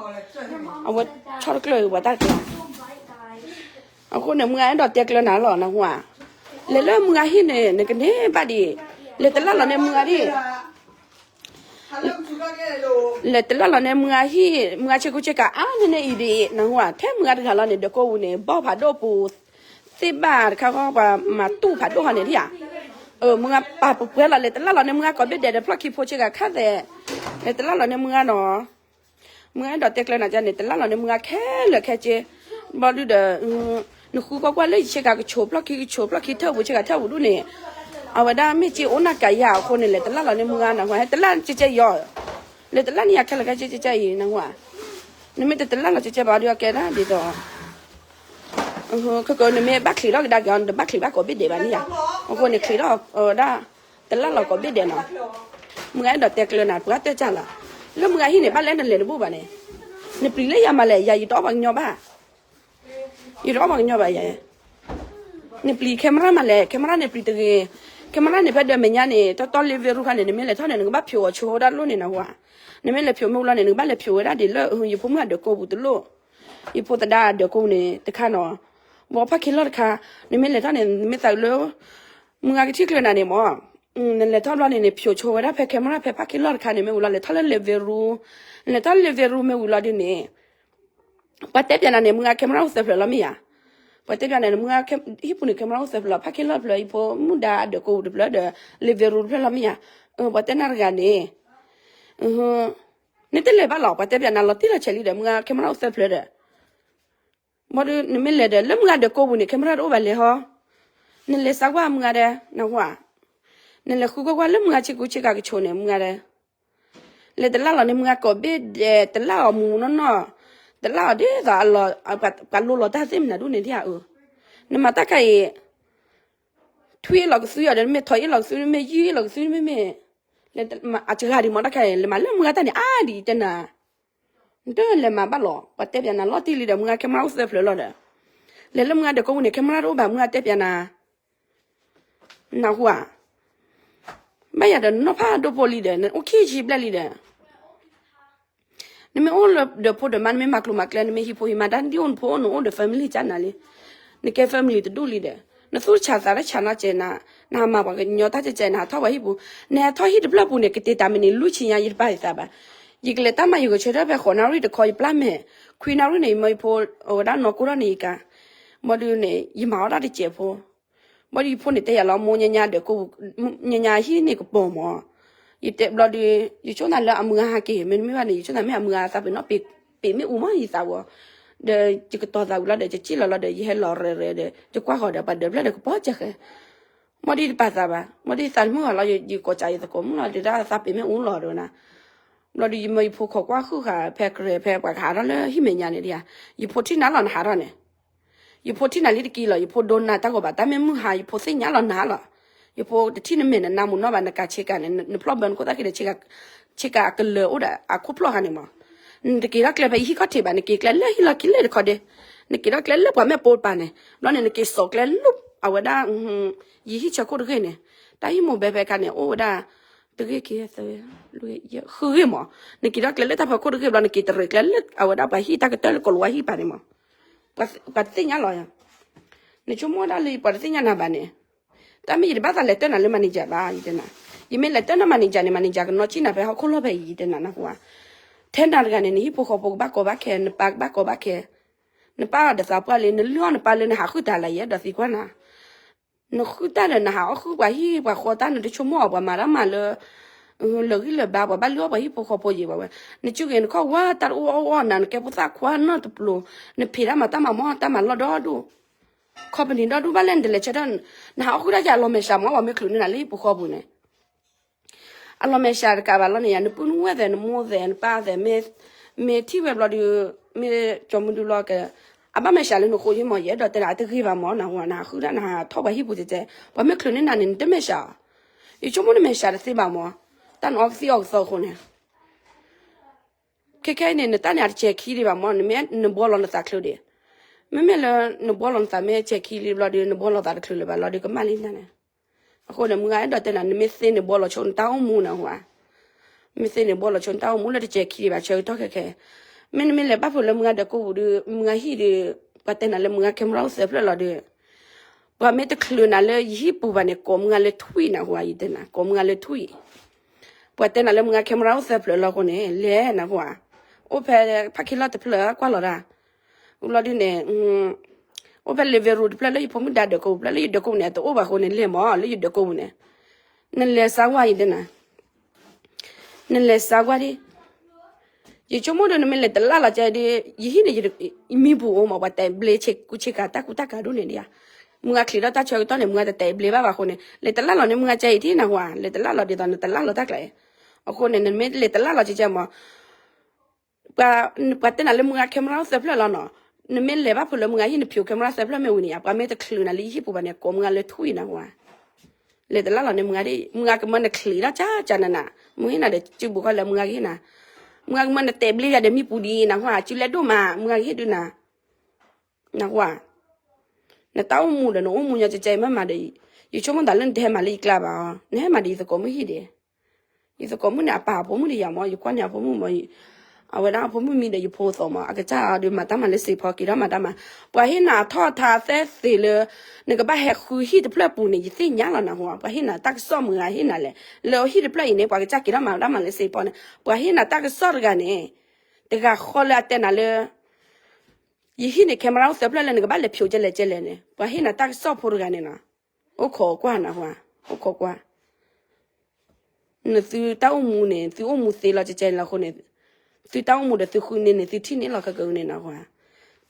အဝဲဆီတကျၢၤဂ့ၤပှၤတၢ်တကျၢၤ. အဃိန့ၣ် မုၢ်ဂၤအဲၣ်ဒိးတဲကျၢၤနၤလီၤ နၢ်ဟူဧါ, လဲၤလၢမုၢ်ဂၤဟံၣ်န့ၣ် နကန့ၢ်ဘၣ်ဒံး, လဲၤတလၢ်လီၤန့ၢ်မုၢ်ဂၤဒံး လဲၤတလၢ်လီၤန့ၢ်မုၢ်ဂၤဟံၣ် မုၢ်ဂၤဆ့ကူဆ့ကၤအါန့ၢ်န့ၣ်အံၤဒ်အံၤ နၢ်ဟူဧါ, ထဲမုၢ်ဂၤတဂၤလီၤန့ၣ် ဒီးကိာ်ပူၤန့ၣ် ဘီၣ်ဖးဒိၣ်ပူၤ သ့ၣ်ဘၣ်တခါဃီ ပှၤမၤတူၢ်ဖးဒိၣ်ဟီန့ၣ်ဒ်ဧါ. မုၢ်ဂၤပာ်ပှဲၤလီၤ လဲၤတလၢ်လီၤန့ၢ်မုၢ်ဂၤကိးဘ့ၣ်ဒဲးဒီးဖျီၣ်ခံဖိဆ့ကၤခါသဲး, လဲၤတလၢ်လီၤန့ၢ်မုၢ်ဂၤနီၤ. မုၢ်ဂၤအဲၣ်ဒိးတဲကျၢၤနၤကန့ၣ် တလၢ်လီၤန့ၢ်မုၢ်ဂၤခဲလၢာ်ခဲဆ့, ဘျီဒုဒီး နဃုကွၢ်ကွၢ်လၢယဆ့ကၤကဆိး ဖျီၣ်ခံကဆိး ဖျီၣ်ခံထၢၣ်ပူၤ ဆ့ကၤထၢၣ်ပူၤဒူၣ်န့ၣ်, အဝဲဒၣ်မ့ၢ်က့အိၣ်နၢ်ကးယၤအဃိန့ၣ် လဲၤတလၢ်လီၤန့ၢ်မုၢ်ဂၤနၢ်ဟူဧါ, ဟဲတလၢ်ကဲကဲအံၤအီၤ, လဲၤတလၢ်န့ၢ်ယၤခဲလၢာ်ခဲဆ့ကဲကဲအံၤနၢ်ဟူဧါ, နမ့ၢ်တတလၢ်လီၤကဲကဲဘၣ်ဒီးအကဲဒၣ်ဒ်သိး ခဲကနမ့ၢ်ဘၣ်ချံးထီၣ်ကဒါက့ၤအီၤ နတဘၣ်ချံးဘၣ်ကိးဘ့ၣ်ဒဲးဘၣ်န့ၣ်ဧါ, အဃိန့ၣ်ချံးထီၣ်ဝဲဒၣ် တလၢ်လီၤကိးဘ့ၣ်ဒဲးနီၤ, မုၢ်ဂၤအဲၣ်ဒိးတဲကျၢၤနၤ ပှၤတဲကၢ်လီၤ, လၢမုၢ်ဂၤဟံၣ်န့ၣ် ဘၣ်လဲၣ်နလဲၤတဘူၣ်ဘၣ်န့ၣ်, နပျံၤလၢယၤမၤလဲၣ် ယၤယတအီၣ်ပှၤကညီဘၣ် ယတအီၣ်ပှၤကညီဘၣ်ယၤ, နပျံၤ camera မၤလဲၣ် camera န့ၣ်ပျံၤတဂ့ၤ, camera န့ၣ်ဖဲဒီးမဲာ်ညါန့ၣ် တီတီ living room ခါန့ၣ် နမ့ၢ်လဲၤထီၣ်န့ၣ် နကဘၣ်ဖျိးအီၤဆိဝဲဒၣ်လိၣ်န့ၣ်နၢ်ဟူဧါ, နမ့ၢ်လဲၤဖျိးမ့ၢ်ဝံၤလီၤန့ၣ် နကဘၣ်လဲၤဖျိးဝဲဒၣ်ဒ်လၢ ယဖိမုၣ်အဒၢးကိးပူၤတလိၣ်, ယဖိသဒါအဒၢးကိးပူၤန့ၣ်တခါနီၤ, ဘီဖးခ့လီၢ်တခါ, နမ့ၢ်လဲၤထီၣ်န့ၣ် နမ့ၢ်သးလၢ မုၢ်ဂၤကထံၣ်ကျၢၤနၤန့ၣ်မၢ်, နလဲၤထီၣ်ဘျီန့ၣ် နဖျိးဆိဝဲဒၣ်ဖဲ camera ဖဲဖးခ့လီၢ်တခါန့ၣ် မ့ၢ်ဝံၤလီၤ လဲၤထီၣ်လၢ living room, နလဲၤထီၣ်လၢ living room မ့ၢ်ဝံၤလီၤဒ်န့ၣ် ပှၤတဲပၠးနၤန့ၣ် မုၢ်ဂၤ camera အိၣ်သၢဖျၢၣ်လီၤမ့ၢ်ဧါ, ပှၤတဲပၠးနၤန့ၣ် မုၢ်ဂၤ ဟံၣ်ပူၤန့ၣ် camera အိၣ်သၢဖျၢၣ်လီၤ ဖးခ့လီၢ်တဖျၢၣ် ယဖိမုၣ်ဒါအဒၢးကိးပူၤတဖျၢၣ်ဒီး living room တဖျၢၣ်လီၤမ့ၢ်ဧါ, ပှၤတဲနၤတဂၤန့ၣ် နတလဲၤဘၣ်လီၤ ပှၤတဲပၠးနၤလီၤတံၢ်လီၤဆဲးလံဒီး မုၢ်ဂၤ camera အိၣ်သၢဖျၢၣ်ဒီး ဘၣ်ဒီး နမ့ၢ်လဲၤဒီး လၢမုၢ်ဂၤဒၢးကိးပူၤန့ၣ် camera တအိၣ်ဘၣ်လဲၤဟီ, နလဲၤစါကွၢ်မုၢ်ဂၤဒီး နဟူဧါ, နလဲၤဃုကွၢ်ကွၢ်လၢမုၢ်ဂၤဆ့ကူဆ့ကၤကဆိးန့ၣ် မုၢ်ဂၤဒီး လဲၤတလၢ်လီၤန့ၣ် မုၢ်ဂၤကိးဘ့ၣ်ဒဲး တလၢ်အီၤမူမူနီၢ်နီၢ်, တလၢ်အီၤဒ်သိး ပှၤလိလီၤတၢ်သ့ၣ်မနုၤဒ်န့ၣ်ဒ်ဧါ, နမၤတၢ်ခါအံၤ ထွံၣ်အ့ၣ်လီၤကသုအီၤဒီး နမ့ၢ်ထိးအ့ၣ်လီၤကသု နမ့ၢ်ယုၢ်အ့ၣ်လီၤကသု နမ့မ့ၢ် အစှၤဒံးမ့ၢ်တၢ်ခါအံၤ လဲၤမၤလၢမုၢ်ဂၤတၢ်န့ၣ် အါဒံးတဲနၤ, နတလဲၤမၤဘၣ်လီၤ ပှၤတဲပၠးနၤလီၤတံၢ်လံဒီး မုၢ်ဂၤ camera အိၣ်သၢဖျၢၣ်လီၤဒီး လဲၤလၢမုၢ်ဂၤဒၢးကိးပူၤန့ၣ် camera တအိၣ်ဘၣ် မုၢ်ဂၤတဲပၠးနၤ နၢ်ဟူဧါ, ဘၣ်ယၤဒီးနီၢ်ဖးဒိၣ်ဖိလံဒီး နအိၣ်ခံဆံဘျဲၣ်လံဒီး နမ့ၢ်အိၣ်လၢဒီးဖိဒီးမါ နမ့ၢ်မၤကျိၤမၤကျဲ နမ့ၢ်ဟံးဖိဟံးမါ တၢ်ဒ်အိၣ်နဖိအိၣ်နအိၣ်ဒီး family ကနၤလံ, နကဲ family တဒူၣ်လံဒီး နသူၣ်တဆးသးတဆးနီတစဲးနၤ, နဟးမၤပှၤကညီတၢ်ကဲကဲ နဟးထီၣ်ပှၤဟံၣ်ပူၤ, နဟဲထီၣ်ဟံၣ်တဖျၢၣ်ပူၤန့ၣ် ကတ့တၢ်မ့ၢ်န့ၣ် လွံၢ်ဆံညါ ယတပာ်ယသးဘၣ်, ယကလဲၤတၢ်မၤယကဆၢထၢၣ်ဖဲဃိးနၣ်ရံၣ်တခီ ယပျၢ်မဲာ်, ခွံနၣ်ရံၣ်န့ၣ် ယမၢယဖိ အဝဲဒၣ်နီၢ်ကိၢ်ထီၣ်န့ၢ်ယကၤ, ဘၣ်ဒုးန့ၣ် ယမၤအီၣ်ဒၣ်တစဲးဖိ ဘၣ်ဒီးယဖိန့ၣ်တဲယၤလီၤ မိၢ်ညါညါဒီး ညါညါဟံၣ်န့ၣ်ကပီၤမး, ယတဲဘျီဒီး ယဆိသးလၢအမုၢ်ဂၤဟးက့ၤ မ့တမ့ၢ်ဘၣ်န့ၣ် ယဆိသးမ့ၢ်အမုၢ်ဂၤသးပ့ၤနီၣ်ပ့ၤမ့ၣ်အူမး ယသးဝီ, ဒီးယကတီၤသးဝံၤလီၤဒီး ယစံၣ်လီၤလီၤဒီး ယဟဲလီၤရဲၣ်ရဲၣ်ဒီး ယကွၢ်ဃီၤဒီး ပှၤဒၢးဖျၢၣ်ဒီးကပီၤကဲဃဲ, ဘၣ်ဒီးယတပာ်သးဘၣ်, ဘၣ်ဒီးယသးတမုာ်ဘၣ်လီၤ ယကိးစးယသကိးမုၣ်လီၤ ဒုးဒၣ်သးပ့ၤမ့ၣ်အူလီၤဒိနၤ ဘျီဒီးယမၢယဖိခိးကွၢ်ဃုာ်ဃာ် ဖဲကရဲၣ် ဖဲပှၤကဟးထီၣ်လၢဟံၣ်မဲာ်ညါန့ၣ်ဒံးဧါ, ယဖိထံၣ်နၤလီၤနဟးထီၣ်န့ၣ်, ယဖိထံၣ်နၤလံတက့ၢ်လီၤ, ယဖိဒိနၤတၢ်ဂီၤဘၣ် တၢ်မ့ၢ်မုၢ်ဟါ ယဖိသ့ၣ်ညါလီၤနၤလီၤ, ယဖိတထံၣ်နမဲာ်နနါမူနီၢ်ဘၣ် နကးဆ့ကၤန့ၣ် နဖျီၣ်ဘၢနခိၣ်သၣ်ခံဒီး ဆ့ကၤအကလၢာ်အိၣ်ဒီးအခိၣ်ဖျီၣ်ခါန့ၣ်မး, နတက့ၤထီၣ်ကျဲဖဲယဟံၣ်ခီၣ်ထံးဘၣ် နက့ၤကျဲလၢဟံၣ်လီၢ်ခံလၢတခီဒ့, နက့ၤထီၣ်ကျဲလၢပှၤမဲာ်ပိာ်တပၤန့ၣ်, ဘျီန့ၣ် နက့ၤစိာ်ကျဲလၢအဝဲဒၣ် ယဟံၣ်ဆၢခိၣ်တဂ့ၢ်န့ၣ်, တၢ်ဟံၣ်မိၢ်ဘဲဖဲခါန့ၣ် အိၣ်ဝဲဒၣ် တဂ့ၢ်ခံ သၢ လွံၢ် ယဲၢ် ဃုဂ့ၢ်မး, နက့ၤထီၣ်ကျဲလၢတၢ်ဖီခိၣ်တဂ့ၢ်ဘျီ နက့ၤတရံးကျဲလၢအဝဲဒၣ်ပှၤဟံၣ်တၢ်ကတၢၢ်လၢကိးလၤဝါဟံၣ်ပၤန့ၣ်မး, ပှၤတသ့ၣ်ညါလီၤယၤ, နဆိကမိၣ်ဒၣ်လၢပှၤတသ့ၣ်ညါနၤဘၣ်န့ၣ်, တၢ်မ့ၢ်ယတဘၣ်သးလဲၤတၢၢ်နၤလၢ manager ဘၣ် ယတဲနၤ, ယမ့ၢ်လဲၤတၢၢ်နၤ manager န့ၣ် manager ကနီၣ်ကံၣ်နၤဖဲဟီၣ်ခိၣ်လီၢ်ဖဲအံၤ ယတဲနၤနၢ်ဟူဧါ, ထဲနၤတဂၤန့ၣ် နဟံၣ်ဖိဃီဖိကဘၣ်ကီဘၣ်ခဲ နပၢ်ကဘၣ်ကီဘၣ်ခဲ, နပၢ်ဒီးသးပှၢ်လံ နလုၢ်အီၣ်နပၢ်လၢနဟးဃုတၢ်လၢယအဲၣ်ဒိးသံကွၢ်နၤ နဃုတၢ်ဒီးနဟးအီၣ်ဃုပှၤဟံၣ်ပှၤဃီတၢ် နတဆိကမိၣ်အီၤပှၤမၤတၢ်မၤလၢ လၢာ်ဂံၢ်လၢာ်ဘါ ပှၤဘၣ်လုၢ်အီၣ်ပှၤဟံၣ်ဖိဃီဖိယံၤဘၣ်ဝဲ, နစုဂ့ၤနခီၣ်ဝါတၢ်တအိၣ်အီၣ်အီၣ်နၤ နကဲဖိသၣ်ခွါနီတပျိၤ, နဖံးတၢ်မၤတၢ်မၤမီၢ်တၢ်မၤလီၢ်ဒီဒူၣ်, company ဒီဒူၣ်ဘၣ်လဲၣ် နတလဲၤဆၢထၢၣ်, နဟးအီၣ်ဃုတၢ်ယၤအလီၤမဲာ်ဆှးမး ပှၤမ့ၢ်ချုးန့ၢ်နၤလၢဟံၣ်ပူၤဃီပူၤန့ၣ် အလီၤမဲာ်ဆှးတကးဘၣ်လီၤန့ၣ်ယါ နပုၢ်နဝဲၢ်သဲး နမိၢ်သဲး နပၢ်သဲး မ့ၢ်ထံၣ်ဝဲဘျီဒီး မ့ၢ်ကၠီမုၢ်ဒုလီၤကဲ အဘၣ်မဲာ်ဆှးလၢနဃိယ့ၢ်မး ယအဲၣ်ဒိးတဲနၤ အတဂ့ၤဘၣ်မး နဟူနဟးဃုဒၣ်နဟးထီၣ်ပှၤဟံၣ်ပူၤတဲတဲ ပှၤမ့ၢ်ချုးန့ၢ်နၤန့ၣ် နတမဲာ်ဆှး, ယဆိကမိၣ်နမဲာ်ဆှးတသ့ဘၣ်မး, တၢ်နအီကသံၣ်အီကသီအဃိန့ၣ် ခဲခဲအံၤန့ၣ် နတၢ်န့ၣ် အတစဲၤခံဒံးဘၣ်မး နမ့ၢ်နဘှီလီၤနသးချုးဒံး, မ့မ့ၢ်လၢနဘှီလီၤနသးမ့ၢ်စဲၤခံလံဘျီဒီး နဘှီလီၤသးတချုးလၢၤဘၣ်လီၤဒီး ကမၣ်လံနၤန့ၣ်, အဃိန့ၣ် မုၢ်ဂၤအဲၣ်ဒိးတဲနၤ နမ့ၢ်သ့န့ၣ်ဘှီလီၤဆိနတၢ်အိၣ်မူနဟူဧါ, မ့ၢ်သ့န့ၣ်ဘှီလီၤဆိနတၢ်အိၣ်မူလၢတစဲၤခံဒံးဘၣ် ဆၢကတီၢ်ခဲခဲ, မ့ၢ်နမ့ၢ်လဲၤဘၣ်ဖုးလၢမုၢ်ဂၤဒၢးကိးပူၤဒီး မုၢ်ဂၤဟံၣ်ဒီး ပှၤတဲနၤလၢမုၢ်ဂၤ camera အိၣ်သၢဖျၢၣ်လီၤဒီး ပှၤမ့ၢ်တချုးနၤလၢယဟံၣ်ပူၤဘၣ်န့ၣ် ကိးမုၢ်ဂၤလၢထွံၣ်နဟူဧါ ယတဲနၤ ကိးမုၢ်ဂၤလၢထွံၣ်, ပှၤတဲနၤလၢမုၢ်ဂၤ camera အိၣ်သၢဖျၢၣ်လီၤအဃိန့ၣ် လဲၤနဟူဧါ, အိၣ်ဖဲဖးခံလီၢ်တဖျၢၣ်ကွၢ်လီၤတၢ်, ဝံၤလီၤဒုးန့ၣ် အိၣ်ဖဲ living room တဖျၢၣ်လၢယဖိမုၣ်ဒါဒၢးကိးပူၤ ဖျၢၣ်လၢယဒၢးကိးပူၤန့ၣ် အတအိၣ်ဘၣ်အဃိန့ၣ် လဲၤမးလၢယဒၢးကိးပူၤန့ၣ်, နလဲၤစါဝါ ယတဲနၤ နလဲၤစါကွၢ်ဒံး, ယဆိကမိၣ်ဒီးနမ့ၢ်လဲၤတလၢ်လီၤကဲဒ် ယဟံၣ်န့ၣ် မံပူၤအိၣ်မး ပှၤတဲဘျ့ဆ့ကူဆ့ကၤတၢ်ကူတၢ်ကၤဒိၣ်န့ၣ်ဒံးဧါ, မုၢ်ဂၤချံးထီၣ်တၢ်ဆၢကတီၢ်န့ၣ် မုၢ်ဂၤတတဲဘျ့ဘၣ်ဘၣ်အဃိန့ၣ် လဲၤတလၢ်လီၤန့ၣ် မုၢ်ဂၤကဲအံၤထံၣ်နၢ်ဟူဧါ, လဲၤတလၢ်လီၤဒ်သိးနတလၢ်လီၤတၢ်ကျဲအံၤ. အဃိန့ၣ် နမ့ၢ်လဲၤတလၢ်လီၤကဲကဲမး ပှၤတဲနၤလၢမုၢ်ဂၤ camera အိၣ်သၢဖျၢၣ်လီၤနီၤ. နမ့ၢ်လဲၤဘၣ်ဖုးလၢမုၢ်ဂၤဟံၣ် နဖျိး camera သၢဖျၢၣ်မ့ၢ်ဝံၤန့ၣ်ယါ, ပှၤမ့ၢ်တချုးနၤလၢယဟံၣ်ပူၤဘၣ်န့ၣ် ကိးမုၢ်ဂၤလၢထွံၣ်နၢ်ဟူဧါ. လဲၤတလၢ်လီၤန့ၣ် မုၢ်ဂၤဒ် မုၢ်ဂၤကမၢနချံးထီၣ်ကၢကၢနၤနၤ, မုၢ်ဟ့ၣ်နၤဒီးစုဘူးခီလၢမုၢ်ဂၤကဟ့ၣ်နၤ, မုၢ်ဂၤကမၢနတဲဘျ့ယၤဒီးမံပူၤဒ်နၢ်ဟူဧါ, စုလဲဒိၣ်မး မုၢ်ဂၤကဟ့ၣ်ဒုနၤ နၢ်ဟူဧါ. နတၢ်အိၣ်မူဒီးနအိၣ်မူညီကဲကဲအံၤမ့ၢ်မးဒီး ယဆိကမိၣ်သးလၢနတဟဲမၤလၢယကျါဘၣ်အီၤ, နဟဲမၤဒီးယသကိးမုၣ်ဟံၣ်ဒံး. ယသကိးမုၣ်န့ၣ် အပာ်အဖိမုၣ်ဒီးယၤမး, ယကွၢ်န့ၢ်အဖိမုၣ်မး, အဝဲဒၣ်အဖိမုၣ်မံဒီးယဖိသီမး, အကစၢ်အီၤဒီးမၤတၢ်မၤလၢစ့ဖီက့ၤထီၣ်မၤတၢ်မၤ, ပှၤဟ့ၣ်နၤအထီၣ်ထါသဲသ့လၢ နကဘၣ်ဟဲဃုဟံၣ်တဖျၢၣ်ပူၤန့ၣ် ယသ့ၣ်ညါလီၤနၢ်ဟူဧါ, ပှၤဟ့ၣ်နၤတၢ်ကစီၣ်မုၢ်ဂၤဟ့ၣ်နၤလဲၣ်, လၢဟံၣ်တဖျၢၣ်အံၤန့ၣ် ပှၤကစၢ်က့ၤထီၣ်မၤတၢ်မၤလၢစ့ဖီန့ၣ် ပှၤဟ့ၣ်နၤတၢ်ကစီၣ်တဂၤန့ၣ်, တဂၤဃီလၢအတဲနၤလၢ ယဟံၣ်န့ၣ် camera အိၣ်သၢဖျၢၣ်လၢနကဘၣ်လဲၤဖျိးကဲလဲၣ်ကဲလဲၣ်န့ၣ် ပှၤဟ့ၣ်နၤတၢ်ကစီၣ်ဖိတဂၤန့ၣ်နီၤ, အိၣ်ခိးကွၢ်နၢ်ဟူဧါ, အိၣ်ခိးကွၢ်. နသုတၢ်အိၣ်မူန့ၣ် သုအိၣ်မူသ့လီၤကဲကဲန့ၣ်လီၤအဃိန့ၣ်, သုတၢ်အိၣ်မူဒီးသုဃုန့ၢ်န့ၣ် သုထံၣ်န့ၢ်လီၤကကန့ၣ်နၢ်ဟူဧါ.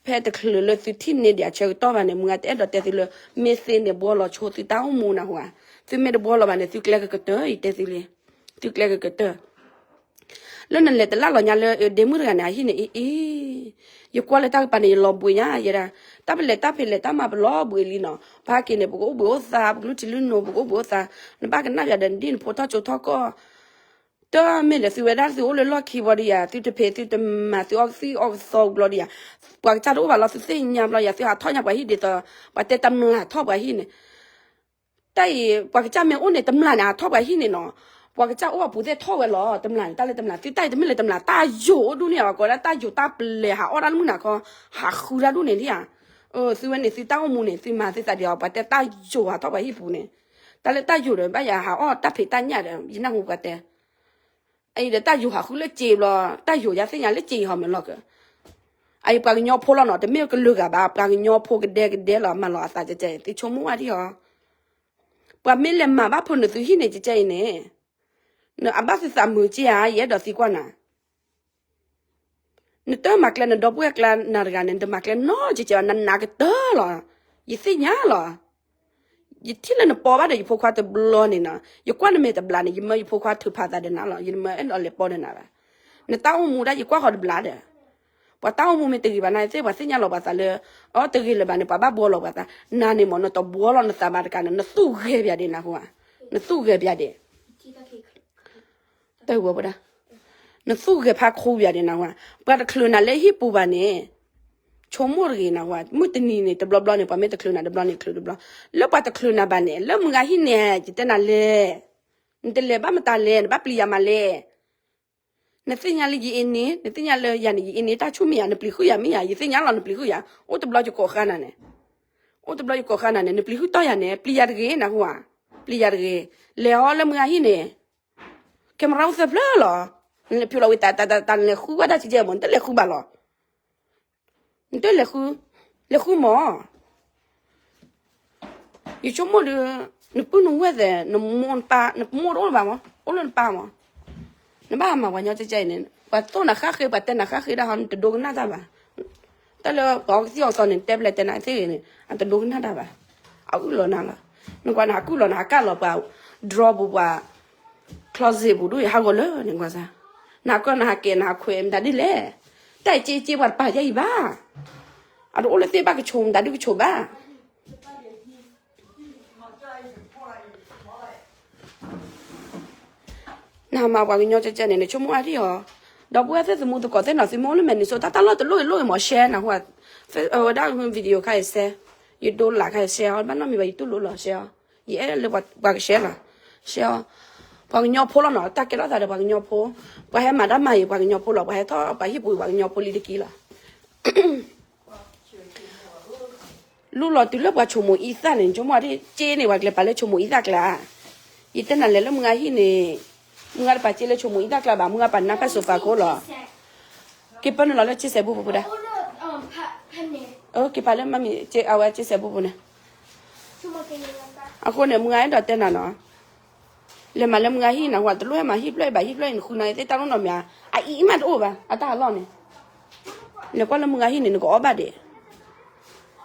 ဖဲတချုးလၢသုထံၣ်န့ၢ်ဒံးအဆၢကတီၢ်ဘၣ်န့ၣ် မုၢ်ဂၤတအဲၣ်ဒိးတဲသုလၢ မ့ၢ်သ့န့ၣ်ဘှီလီၤဆိသုတၢ်အိၣ်မူနၢ်ဟူဧါ. သုမ့ၢ်တဘှီလီၤဘၣ်န့ၣ် သုကျဲကကတၢၢ် ယတဲသုလံ, သုကျဲကကတၢၢ် လၢနလဲၤတလၢ်လီၤညါလၢဒ့မုၣ်တဂၤန့ၣ် အဟံၣ်န့ၣ်အံၤအံၤ, ယကွၢ်လၢတၢ်ကပၤန့ၣ် ယလီၤဘှံးညါယဲဒၣ်, တၢ်ပလဲၤတၢ်ဖံးလဲၤတၢ်မၤပလီၤဘှံးလံနီၤ, ဖဲက့ၤန့ၣ် ပကအိၣ်ဘှံးအိၣ်သါ ပကလုၢ်ထံလုၢ်နိ ပကအိၣ်ဘှံးအိၣ်သါ, နဘၣ်ကနၣ်ယၤဒီးနဒ်နဖိထီၣ်ကၠိထီၣ်ကီၢ်, တမ့ၢ်ဒီးသုဝဲဒၣ်သုအိၣ်လၢလီၢ်ခံဘီဒီးယၤ သုတဖံးသုတမၤ သုအီကသံၣ်အီကသီဘျီဒီးယၤ, ပှၤကစၢ်တအိၣ်ဘၣ်လီၤ သုသ့ၣ်ညါဘျီယၤ သုဟးထီၣ်ညါပှၤဟံၣ်ဒ်သိး ပှၤတဲတမျာ်ထီၣ်ပှၤဟံၣ်န့ၣ် တၢ်အံၤ ပှၤကစၢ်မ့ၢ်အိၣ်န့ၣ် တမျာ်န့ၣ် ဟးထီၣ်ပှၤဟံၣ်န့ၣ်နီၤ, ပှၤကစၢ်အိၣ်အပူၤသ့ၣ်ထီၣ်ဝဲလီၤ တမျာ်န့ၣ် တၢ်လၢတမျာ် သုတၢ်အံၤတမ့ၢ်လၢတမျာ် တၢ်ယိာ်အိၣ်ဒူၣ်န့ၣ် ပှၤကိးဒၣ်တၢ်ယိာ်တၢ်ပလဲၤ ဟးအီၣ်တၢ်လၢမုၢ်နၤခီ, ဟးဃုတၢ်ဒူၣ်န့ၣ်လံဧါ, သုဝဲန့ၣ် သုတၢ်အိၣ်မူန့ၣ် သုမၤသုသးဒံးအီၤ ပှၤတဲတၢ်ယိာ်ဟးထီၣ်ပှၤဟံၣ်ပူၤန့ၣ်, တၢ်လၢတၢ်ယိာ်ဒီး ဘၣ်ယၤဟးအီၣ်တၢ်ဖံးတၢ်ညၣ်ဒီး ယနၢ်ဟူပှၤတဲ အအံၤဒီးတၢ်ယိာ်ဟးဃုလၢစ့ဘျီ, တၢ်ယိာ်ယၤသ့ၣ်ညါလၢစ့ဟီမ့ၢ်လီၤက, အအံၤပှၤကညီဖိလီၤနီၤ တမ့ၢ်ကလုာ်ဂၤဘၣ်, ပှၤကညီဖိကဒဲကဒဲလီၤ မၤလီၤအသးကဲကဲအံၤ သုဆိကမိၣ်ဝဲဒ်အီၤ, ပှၤမ့ၢ်လဲၤမၤဘၣ်ဖိနသုဟံၣ်န့ၣ် ကဲကဲအံၤန့ၣ်, နအဘၣ်သုသးမုာ်က့ဧါ ယအဲၣ်ဒိးသံကွၢ်နၤ နတမၤကျဲနဒီပုၢ်ဝဲၢ်ကျါနၤတဂၤန့ၣ် နတမၤကျဲနီတကဲးဘၣ် နနာ်ကတၢၢ်လီၤ. ယသ့ၣ်ညါလီၤ. ယထံၣ်လၢနပီဘၣ်ဒီးယဖိခွါတဘျီန့ၣ်နီၤ, ယကွၢ်နမဲာ်တဘျီန့ၣ် ယမၢယဖိခွါထုးဖးသးဒီးနၤလီၤ. ယမၢအဲၣ်ဒိးလဲၤပီဒီးနၤဘၣ်. နတၢ်အိၣ်မူဒၣ်ယကွၢ်ဃီၤတဘျီဒီး, ပှၤတၢ်အိၣ်မူမ့ၢ်တဂ့ၤဘၣ်န့ၣ်သ့ၣ် ပှၤသ့ၣ်ညါလီၤပှၤသးလၢ အီၣ်တဂ့ၤလၢၤဘၣ်န့ၣ် ပှၤဘၣ်ဘှီလီၤပှၤသး, နၤန့ၣ်မ့ၢ်နတဘှီလီၤနသးဘၣ်တကးန့ၣ် နသူၣ်ဂဲၤပၠးဒံးနၢ်ဟူဧါ, နသူၣ်ဂဲၤပၠးဒံး တၢ်ဝဲပဒၣ်, နသူၣ်ဂဲၤဖးခူပၠးဒံးနၢ်ဟူဧါ, ပှၤတချုးနၤလၢဟံၣ်ပူၤဘၣ်န့ၣ်, ဆိကမိၣ်တဂ့ၤနၢ်ဟူဧါ, မုၢ်တနံၤန့ၣ် တဘျီဘျီန့ၣ် ပှၤမ့ၢ်တချုးနၤတဘျီန့ၣ်ချုးတဘျီ, လၢပှၤတချုးနၤဘၣ်န့ၣ် လၢမုၢ်ဂၤဟံၣ်န့ၣ် ယတဲနၤလဲၣ်, နတလဲၤဘၣ်မတၤလဲၣ် နဘၣ်ပျံၤယၤမးလဲၣ် နသ့ၣ်ညါလၢယအ့န့ၣ် နသ့ၣ်ညါလၢယၤန့ၣ် ယအ့န့ၣ် တၢ်ဆူၣ်မ့ၢ်ယၤ နပျံၤဃုာ်ယၤမ့ၢ်ယၤ ယသ့ၣ်ညါလီၤနပျံၤဃုာ်ယၤ, အိၣ်တဘျီယကိးဃါနၤန့ၣ်, အိၣ်တဘျီယကိးဃါနၤန့ၣ် နပျံၤဃုာ်တီၢ်ယၤန့ၣ် ပျံၤယၤတဂ့ၤနၢ်ဟူဧါ, ပျံၤယၤတဂ့ၤ, လဲၤဟီလၢမုၢ်ဂၤဟံၣ်န့ၣ်, camera အိၣ်သၢဖျၢၣ်လီၤ, နလဲၤဖျိလီၤဝံၤတၢ်တၢ်တၢ်တၢ် နလဲၤဃုဘၣ်တၢ်စံၣ်ကဲမး နတလဲၤဃုဘၣ်လီၤ နတလဲၤဃု, လဲၤဃုမး, ယဆိကမိၣ်ဒီး, နပုၢ်နဝဲၢ်သဲး နမိၢ်နပၢ် နမိၢ်တအိၣ်လၢၤဘၣ်မး အိၣ်လၢနပၢ်မး, နဘၣ်မၤပှၤညီကဲကဲအံၤန့ၣ် ပှၤသိၣ်နၤဃၣ်ဃ့ ပှၤတဲနၤဃၣ်ဃ့ဒၣ်ဟီ နတဒိကနၣ်တၢ်ဘၣ်, တၢ်လၢပှၤအီကသံၣ်အီကသီန့ၣ် တဲပလဲတဲနၤသ့ၣ်ဂ့ၤန့ၣ် အတဒိကနၣ်တၢ်ဘၣ်, အအုၣ်လီၤနၤလီၤ, နကွၢ်နဟးကုၣ်လီၤနဟးကၢ်လီၤပှၤ drawer ပူၤပှၤ closet ပူၤဒ်အံၤ ဟးဂီၤလၢန့ၣ်ကွၢ်စၢ်, နဟးကၢ်နဟးကဲနဟးခွဲးမတၤဒ်လဲၣ်, တၢ်အံၤက့က့ပှၤတပာ်ယဲအံၤဘၣ်, အတအိၣ်လၢသ့ၣ်ဘၣ်ကဆိးမတၤဒ်ကဆိးဘၣ် နဟးမၤပှၤကညီကဲကဲန့ၣ် နဆိကမိၣ်အါဒံၣ်အီၤ, ဒီပုၢ်ဝဲၢ်သ့ၣ်သမူသကိးသ့ၣ်နီၤ သုမ့ၢ်အိၣ်လၢ Minnesota တၢ်လီၢ်တလိၣ်ဂ့ၤလိၣ်ဂ့ၤမး share နၢ်ဟူ, ဝဲဒၣ် video ခါအံၤ share, ယဒိလးခါအံၤ share အီၤ ဘၣ်နီတမံၤဘၣ် ယတူၢ်လိာ်လီၤ share အီၤ, ယအဲၣ်လၢပှၤက share လီၤ, share အီၤ, ပှၤကညီဖိလီၤနီၤ တၢ်ကဲထီၣ်သးဒီးပှၤကညီဖိ, ပှၤဟဲမၤတၢ်မၤအံၤ ပှၤကညီဖိလီၤ ပှၤဟဲထီၣ်ပှၤဟံၣ်ပူၤအံၤ ပှၤကညီဖိလံတက့ၢ်လီၤ. လူလီၤတုၤလၢပှၤဆိမိၣ်အံသၣ်န့ၣ် ဆိကမိၣ်အါဒံၣ် က့န့ၣ် ပှၤကျဲၤပာ်လၢဆိမိၣ်အံသၣ်ကျါ, ယတဲနၤလဲၤလၢမုၢ်ဂၤဟံၣ်န့ၣ်, မုၢ်ဂၤတပာ်က့လၢဆိမိၣ်အံသၣ်ကျါဘၣ် မုၢ်ဂၤပာ်နါဖဲ sofa ခိၣ်လီၤ, က့ၤပၢနုာ်လီၤလၢက့စဲးဘိဖိပူၤဒၣ်, က့ၤပာ်လၢမ့ၢ်အဝဲက့စဲးဘိဖိန့ၣ်, အဃိန့ၣ် မုၢ်ဂၤအဲၣ်ဒိးတဲနၤနီၤ လဲၤမၤလၢမုၢ်ဂၤဟံၣ်နၢ်ဟူ တလိၣ်ဟဲမၤဟံၣ်ဖျၢၣ်အံၤဘၣ် ဟံၣ်ဖျၢၣ်အံၤ နဃုနၤသ့ၣ်တၢ်နီတမံၤဧါ, အအံၤမးတအိၣ်ဘၣ် အတၢ်အလီၢ်န့ၣ်, လဲၤကွၢ်လၢမုၢ်ဂၤဟံၣ်န့ၣ် နကအီၣ်ဘၣ်ဒံး,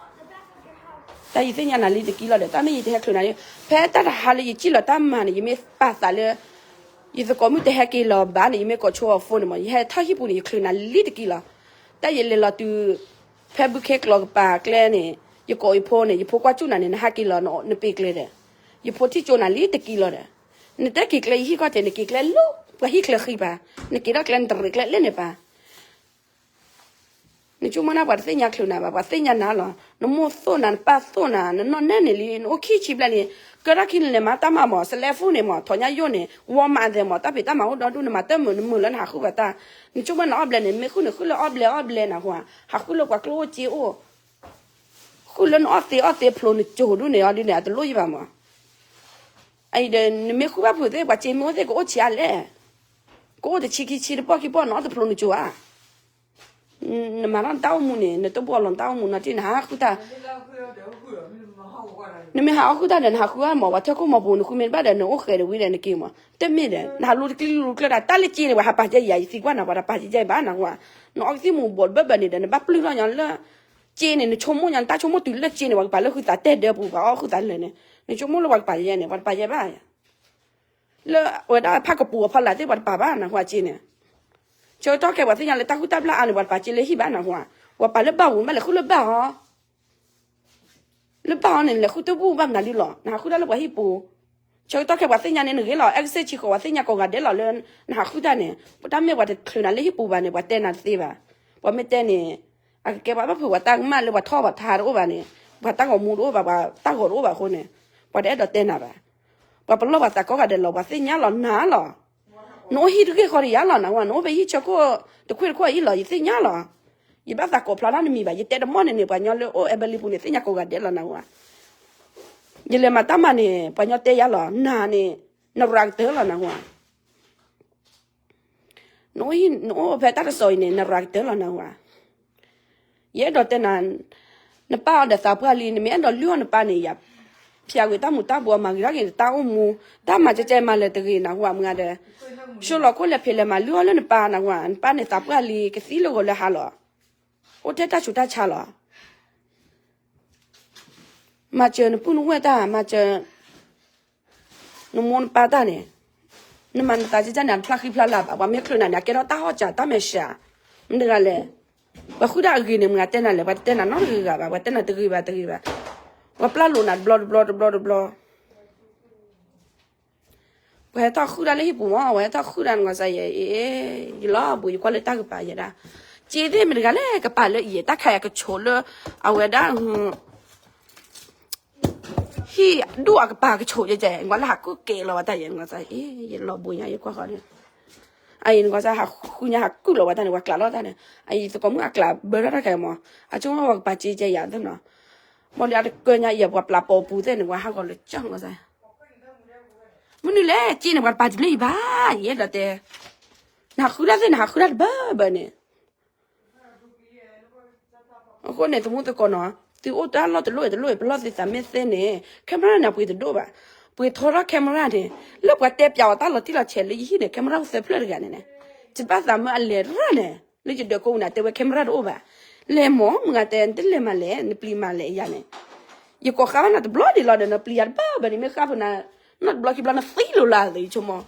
တၢ်ယသ့ၣ်ညါနၤလံတက့ၢ်လီၤဒီး တၢ်မ့ၢ်ယတဟဲချုးနၤလံ, ဖဲတၢ်တဟါလၢယစံၣ်လီၤတၢ်မၤန့ၣ် ယမ့ၢ်ပာ်သးလၢ ယသကိးမုၣ်တဟဲက့ၤလီၤဘၣ်န့ၣ် ယမ့ၢ်ကိးဆိအ phone န့ၣ်မး ယဟဲထီၣ်ဟံၣ်ပူၤန့ၣ် ယချုးနၤလံတက့ၢ်လီၤ. တၢ်ယလဲၤလီၤတုၤ ဖဲဘုခ့ကျိာ်ကပၤကျဲန့ၣ် ယကိးယဖိန့ၣ် ယဖိကွၢ်ကၠူၣ်နၤန့ၣ် နဟးက့ၤလီၤနပ့ၤကျဲဒီး ယဖိထံၣ်ကၠိနၤလံတက့ၢ်လီၤဒီး နတဲက့ၤကျဲယဟံၣ်ခီၣ်ထံး နက့ၤကျဲလၢပှၤဟံၣ်ချၢဃံပၤ, နက့ၤထီၣ်ကျဲနတရံးကျဲလဲၣ်န့ၣ်ပၤ နဆိကမိၣ်နၤ ပှၤတသ့ၣ်ညါချုးနၤဘၣ်, ပှၤသ့ၣ်ညါနၤလီၤ. နမိၢ်သိၣ်နၤ နပၢ်သိၣ်နၤ နနီၢ်နဲၣ်န့ၣ်လံ, နအိၣ်ခံဆံဘျဲၣ်လံ, ကဲထီၣ်ခံန့ၣ် လဲၤမၤတၢ်မၤမး, စလဲဖူၣ်န့ၣ်မး, ထီၣ်ညါယိၣ်န့ၣ်, ဝီမးသဲမး, တၢ်ဖံးတၢ်မၤအိၣ်ဒီဒူၣ်, နမၤတမုာ်နမုာ်လၢနဟးဃုပှၤတၢ်, နဆိကမိၣ်နအီၣ်ဘျဲၣ်န့ၣ် မ့ၢ်ဃုန့ၣ်ဃုလၢအီၣ်ဘျဲၣ်အီၣ်ဘျဲၣ်နဟူဧါ, ဟးဃုလၢပှၤကျိၣ်အိၣ်စ့အိၣ်, ဃုလၢနအီၣ်သ့အီၣ်သ့ဖျိနကၠိၤဒူၣ်န့ၣ် အီၤဒ်န့ၣ် အတလိၣ်ယဘၣ်မး. အံၤဒီး နမ့ၢ်ဃုဘၣ်ဖုးသ့ၣ် ပှၤစ့မ့ၢ်အိၣ်သ့ၣ် ကအိၣ်ဆံးအါလဲၣ်, ကအိၣ်တဆံခံဆံတပီၢ်ခံပီၢ် နအီၣ်တဖျိနကၠိၤဧါ. နမၤထီၣ်နတၢ်အိၣ်မူန့ၣ် နတဘှီလီၤနတၢ်အိၣ်မူနီတံၢ် နဟးဃုတၢ်, နမ့ၢ်ဟးအီၣ်ဃုတၢ်ဒီး နဟးဃုအါမး, ပှၤထၢခိၣ်မီၤပူၤ နဃုမ့ၢ်တဘၣ်ဒီး နအိၣ်ဃဲၤတဝံၤဒီးနက့ၤမး, တမ့ၢ်ဒီး နဟးလူတကျံလူတကျၢတၢ်, တၢ်လၢစ့န့ၣ် ပှၤဟးပာ်ကဲယၤ ယသံကွၢ်နၤ ပှၤတပာ်ကဲယၤဘၣ်နဟူဧါ, နအီၣ်ကသံၣ်မူၤဘှီးတဘၢဘၢန့ၣ်ဒီး နဘၣ်ပျုၢ်ထီၣ်ညီလၢ စ့န့ၣ် နဆိကမိၣ်ညီ နတၢ်ဆိကမိၣ်တုၤလၢစ့န့ၣ် ပှၤကပာ်လၢဃုသးတဲဒၢပူၤ ပှၤအီၣ်ဃုသးလၢာ်န့ၣ် နဆိကမိၣ်လၢပှၤကပာ်ယဲန့ၣ် ပှၤတပာ်ယဲဘၣ်. လၢအဝဲဒၣ်ဖးကပူၤအဖီလာ်သ့ၣ် ပှၤတပာ်ဘၣ်နဟူဧါစ့န့ၣ်, ဆၢကတီၢ်ခဲ ပှၤသ့ၣ်ညါလၢတၢ်ဃုတၢ်ဘျၣ်အါန့ၣ် ပှၤတပာ်စ့လၢဟံၣ်ဘၣ်နဟူဧါ, ပှၤပာ်လၢဘၣ်ပူၤ ဘၣ်လဲၤဃုလၢဘၣ်ဟီ လၢဘၣ်ဟီန့ၣ် လဲၤဃုတဘူၣ်ဘၣ်မနုၤဒ်လီၤ, နဟးဃုတၢ်လၢပှၤဟံၣ်ပူၤ, ဆၢကတီၢ်ခဲ ပှၤသ့ၣ်ညါန့ၣ် နဂ့ၤလီၤ, အဲကစ့ၢ်ဆံဃိး ပှၤသ့ၣ်ညါကိးဂၤဒဲးလီၤလၢ နဟးဃုတၢ်န့ၣ်, တၢ်မ့ၢ်ပှၤတချုးနၤလၢဟံၣ်ပူၤဘၣ်န့ၣ် ပှၤတဲနၤတသ့ဘၣ်, ပှၤမ့ၢ်တဲန့ၣ် အကကဲပှၤဘၣ်ဖုး ပှၤတၢ်ကမၣ်လၢပှၤထီၣ်ပှၤထါတအိၣ်ဘၣ်န့ၣ်, ပှၤတၢ်ဂီၤမူတအိၣ်ဘၣ် ပှၤတၢ်ဂီၤတအိၣ်ဘၣ်အဃိန့ၣ်, ပှၤတအဲၣ်ဒိးတဲနၤဘၣ်, ပှၤပလီၢ်ပှၤသးကိးဂၤဒဲးလီၤ ပှၤသ့ၣ်ညါလီၤနၤလီၤ နအိၣ်ဟံၣ်တဂ့ၢ်ဃီတယၤလီၤနဟူဧါ, နအိၣ်ဖဲဟံၣ်ဆၢခိၣ်တခွ့ၣ်တခိၣ်အံၤလီၤ ယသ့ၣ်ညါလီၤ, ယဘၣ်သးကိးဖျါထီၣ်နမံၤဘၣ်, ယတဲတမီၢ်န့ၣ်န့ၣ် ပှၤညီလၢအိၣ်အဲဘဲလံပူၤန့ၣ် သ့ၣ်ညါကိးဂၤဒဲးလီၤနဟူဧါ, ယလဲၤမၤတၢ်မၤန့ၣ် ပှၤညီတဲယၤလီၤ နၤန့ၣ် နရၤကတၢၢ်လီၤနဟူဧါ နအိၣ်ဖဲတၢ်တစီၤအံၤန့ၣ် နရၤကတၢၢ်လီၤနဟူဧါ, ယအဲၣ်ဒိးတဲနၤ, နပၢ်အီၤဒီးသးပှၢ်လံ နမ့ၢ်အဲၣ်ဒိးလုၢ်အီၣ်နပၢ်န့ၣ် ယၤဖျါကွံာ်တၢ်မူၤတၢ်ဘှီး မၤဂ့ၤထီၣ်က့ၤနတၢ်အိၣ်မူ, တၢ်မၤကဲကဲမၤလၢၤတဂ့ၤနဟူဧါ မုၢ်ဂၤဒီး, ဆိလီၤခိၣ်လဲၤဖံးလဲၤမၤလုၢ်အီၣ်လၢနပၢ်နဟူဧါ, နပၢ်န့ၣ်သးပှၢ်လံ ကသံလၢဂီၤလၢဟါလီၤ, အိၣ်ထဲတၢ်ဆူးတၢ်ဆါလီၤ မၤစၢၤနပုၢ်နဝဲၢ်တၢ် မၤစၢၤ နမိၢ်နပၢ်တၢ်န့ၣ်, နမၤနသးကကန့ၣ် အတဖျါဃံဖျါလၤဘၣ်, ပှၤမ့ၢ်ချုးနၤန့ၣ် အကဲထီၣ်တၢ်ဟီၣ်စၢ်တၢ်မဲာ်ဆှး, မတၤတဂၤလဲၣ်, ပှၤဃုဒၣ်အဂ့ၤန့ၣ် မတၤတဲနၤလဲၣ်, ပှၤတတဲနၤနီတဂ့ၤဂၤဘၣ်, ပှၤတဲနၤတဂ့ၤဘၣ်တဂ့ၤဘၣ်, ပှၤပျၢ်လိာ်နၤတဘျီတဘျီတဘျီတဘျီ ပှၤဟဲထီၣ်ဃုဒၣ်လၢဟံၣ်ပူၤမး, ပှၤဟဲထီၣ်ဃုဒၣ်နကွၢ်စၢ်ယဲ, ယလီၤဘှံး ယကွၢ်လၢတၢ်ကပၤယဲဒၣ်, စ့သ့ၣ်မတၤတဂၤလဲၣ် ကပာ်လၢအံၤ တၢ်ခါယၤကဆိးလၢ အဝဲဒၣ် ဟံၣ်ဒိၣ်အကပၤကဆိးယဲ, နကွၢ်လၢဟးကုၣ်ကဲလီၤဝဲတၢ်ယဲ, နကွၢ်စၢ် ယလီၤဘှံးညါ ယကွၢ်ဃီန့ၣ်, အံၤနကွၢ်စၢ် ဟးဃုညါဟးကုၣ်လီၤဝဲတၢ်န့ၣ် ပှၤကျးလီၤတၢ်န့ၣ်, အံၤသကိးမုၣ်အကျးဘၢထီၣ်တၢ်ခဲမး, အဆိကမိၣ်ပှၤကပၤစ့ကဲယၤသ့ၣ်နီၤ, မ့ၢ်လၢအတကၢညါအံၤ ပှၤပျးပိာ်ပူၤသ့ၣ်န့ၣ် ပှၤဟးဂီၤလၢကၠီၣ်နကွၢ်စၢ် မနုၤလဲၣ် စ့န့ၣ် ပှၤတပာ်တဘျ့ၣ်အံၤဘၣ်, ယအဲၣ်ဒိးတဲ, နဟးဃုတၢ်သ့ၣ် နဟးဃုတၢ်တဘၢဘၢန့ၣ်, အဃိန့ၣ် သမူသကိးနီၤ, သုအိၣ်တၢ်လီၢ်တလိၣ်တလိၣ် ပလီၢ်သုသးမ့ၢ်သ့န့ၣ် camera န့ၣ် ပှ့ၤတဒိၣ်ဘၣ်, ပှ့ၤထီထီၣ် camera န့ၣ်, လၢပှၤတဲပျးအီၤတၢ်လီၤတံၢ်လီၤဆဲးလၢယဟံၣ်န့ၣ် camera အိၣ်သၢဖျၢၣ်တဂၤန့ၣ်န့ၣ်, ယဘၣ်သးမၢအလဲၤရၣ်န့ၣ်, လၢယဒၢးကိးပူၤန့ၣ် တဲဝဲ camera တအိၣ်ဘၣ်, လဲၤမး မုၢ်ဂၤတဲ နတလဲၤမၤလဲၣ် နပျံၤမၤလဲၣ်ယၤန့ၣ်, ယကိးဃါဘၣ်နၤတဘျီဒံးလီၤဒီး နပျံၤယၤတဘၢဘၢန့ၣ် မ့ၢ်ဃါဖိနၤ, နီၢ်တဘျီခံဘျီ နသံလိာ်လၢအသးဆိကမိၣ်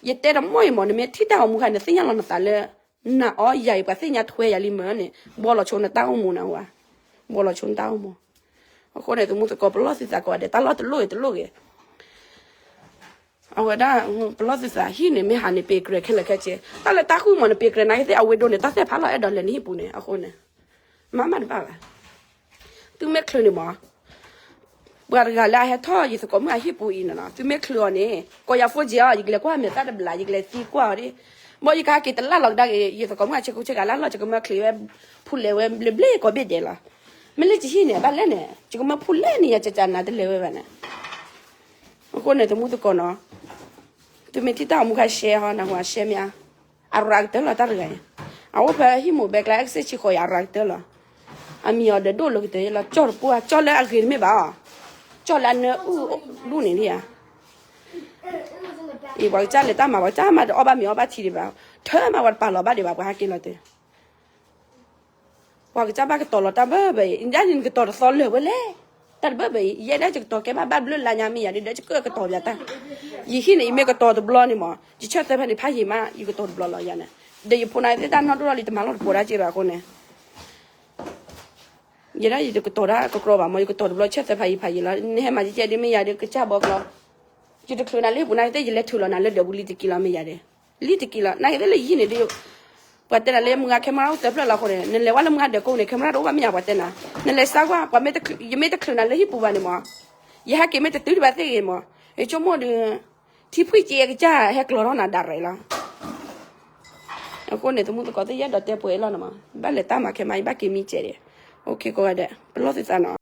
ယတဲတမီၢ်အံၤမး နမ့ၢ်ထံၣ်တၢ်ဂီၤမူခါ နသ့ၣ်ညါလီၤနသးလၢ နအီၣ်ယၤအံၤ ပှၤသ့ၣ်ညါထွဲယၤလံမၢ်န့ၣ် ဘှီလီၤဆိနတၢ်အိၣ်မူနဝဲ, ဘှီလီၤဆိနတၢ်အိၣ်မူ, အဃိန့ၣ် သမူသကိး ပလီၢ်သုသးကိးဂၤဒဲး တၢ်လီၢ်တလိၣ်ဂ့ၤတလိၣ်ဂ့ၤ အဝဲဒၣ် ပလီၢ်သုသးဟံၣ်န့ၣ် မ့ၢ်ဟးန့ၣ် ပ့ၤကြၢးခဲလၢာ်ခဲဆ့, တၢ်လၢတၢ်ဃုမး နပ့ၤကြၢးနာ်က့သ့ၣ် အဝဲဒိးန့ၣ် တၢ်သ့ၣ်ဖးလီၤအဲၣ်ဒိးလဲၤနဟံၣ်ပူၤန့ၣ် အဃိန့ၣ် မၤမးတဘၣ်ဘၣ်, သုမ့ၢ်ချုးန့ၣ်မး ပှၤတဂၤလၢအဟဲထီၣ်ယသကိးမုၣ်အဟံၣ်ပူၤအံၤန့ၣ်နီၤ သုမ့ၢ်ချုးအီၤန့ၣ် ကိးယၤဖိက့ၤအီၤ ယကလဲၤကွၢ်မဲာ်သၣ်တဘျး ယကလဲၤသံကွၢ်အီၤဒၣ်, ဘၣ်ယကဟဲက့ၤတလၢ်လီၤကဒါက့ၤ ယသကိးမုၣ်အဆ့ကူဆ့ကၤလၢလီၤ ယကမၢချုးဝဲ ဖူလဲၤဝဲဘျ့ဘျ့ကိးဘ့ၣ်ဒဲးလီၤ, မ့ၢ်လၢယဟံၣ်န့ၣ် ဘၣ်လဲၣ်န့ၣ် ယကမၢဖူလဲၣ်န့ၣ် ယၤကကနၤတလဲၤဝဲဘၣ်န့ၣ်, အဃိန့ၣ် သမူသကိးနီၤ သုမ့ၢ်ထံၣ်တၢ်ဂီၤမူခါ share ဟီ နဟူ share မ့ၢ်ဧါ, အရၤကတၢၢ်လီၤတၢ်တဂၤအံၤ, အအိၣ်ဖဲဟံၣ်မိၢ်ဘဲကျါ အဲကစ့ၢ်ဆံဃိးယၤ အရၤကတၢၢ်လီၤ, အမံၤအီၤဒီးဒိၣ်လၢကတၢၢ်လီၤ ကၠီၣ်တပှၢ် ကၠီၣ်လၢအဂ့ၤတမ့ၢ်ဘၣ်အီၤ, ကၠီၣ်လၢအနၢအုၣ်ဒူၣ်န့ၣ်လံဧါ, အံၤပှၤကစၢ်လဲၤတၢ်မၤ ပှၤကစၢ်မၤတအီၣ်ဘၣ်မ့ၤအီၣ်ဘၣ်ထံဒံးဘၣ်, ထၢမးပှၤတပာ်လီၤဘၣ်ဒံးဘၣ် ပှၤဟဲက့ၤလီၤတၢ် ပှၤကစၢ်ဘၣ်ကတီၤလီၤတၢ်ဘၢဘၢအံၤ ဒ်န့ၣ်နကတီၤတသီလၢာ်ဝဲလဲၣ်. တၢ်တဘၢဘၢအံၤ ယဲဒၣ်ယကတီၤကဲဘၣ်ဘၣ်ဘျၢလါညါမ့ၢ်ယၤဒီး ဒီးယကကတီၤပၠးတၢ်. ယဟံၣ်န့ၣ် ယမ့ၢ်ကတီၤတဘျီန့ၣ်မး ယဆၢသၢဖဲန့ၣ်ဖးယံာ်မး ယကတီၤတဘျီလီၤယၤန့ၣ်. ဒီးယဖိနၤသ့ၣ်တၢ်နီၢ်ဒိၣ်ထီၣ်လံ တမၤလီၢ်တပိၤဒၣ်က့ဘၣ်အဃိန့ၣ် ယဲဒၣ်ယတကတီၤတၢ်ကကြီဘၣ်မး ယကတီၤတဘျီဆၢသၢဖးယံာ်ဖးယံာ်လီၤ. နဟဲမၤကဲကဲဒ်မ့ၢ်ယၤဒီး ကစၢ်ဘီကျီ ယတချုးနၤလၢဟံၣ်ပူၤနၤသ့ၣ် ယလဲၤထုးလီၤနၤလၢဒၢးပူၤလံတက့ၢ်လီၤမ့ၢ်ယၤဒီး လံတက့ၢ်လီၤ. နၤသ့ၣ်လၢယဟံၣ်န့ၣ်ဒီး ပှၤတဲနၤလၢမုၢ်ဂၤ camera အိၣ်သၢဖျၢၣ်လီၤအဃိန့ၣ် နလဲၤဝဲလၢမုၢ်ဂၤဒၢးကိးန့ၣ် camera တအိၣ်ဘၣ်မ့ၢ်ယၤ ပှၤတဲနၤ. နလဲၤစါကွၢ် ပှၤမ့ၢ်တချုး ယမ့ၢ်တချုးနၤလၢဟံၣ်ပူၤဘၣ်န့ၣ်မး ယဟဲက့ၤမ့ၢ်တတုၤဒံးဘၣ်သ့ၣ်ဂ့ၤမး ယဆိကမိၣ်ဒီး ထံဖှံက့အကစၢ်ဟဲကျီထီၣ်နၤ direct လီၤ. အဃိန့ၣ် သမူသကိးသ့ၣ် ယအဲၣ်ဒိးတဲပှဲၤအလီၢ်န့ၣ်မး ဘၣ်လဲၤတၢ်မၤခဲမး ယဘၣ်က့ၤမံကဲးဒံး. အိၣ်ခ့ကိးဂၤဒဲး ပလီၢ်သုသးနီၤ.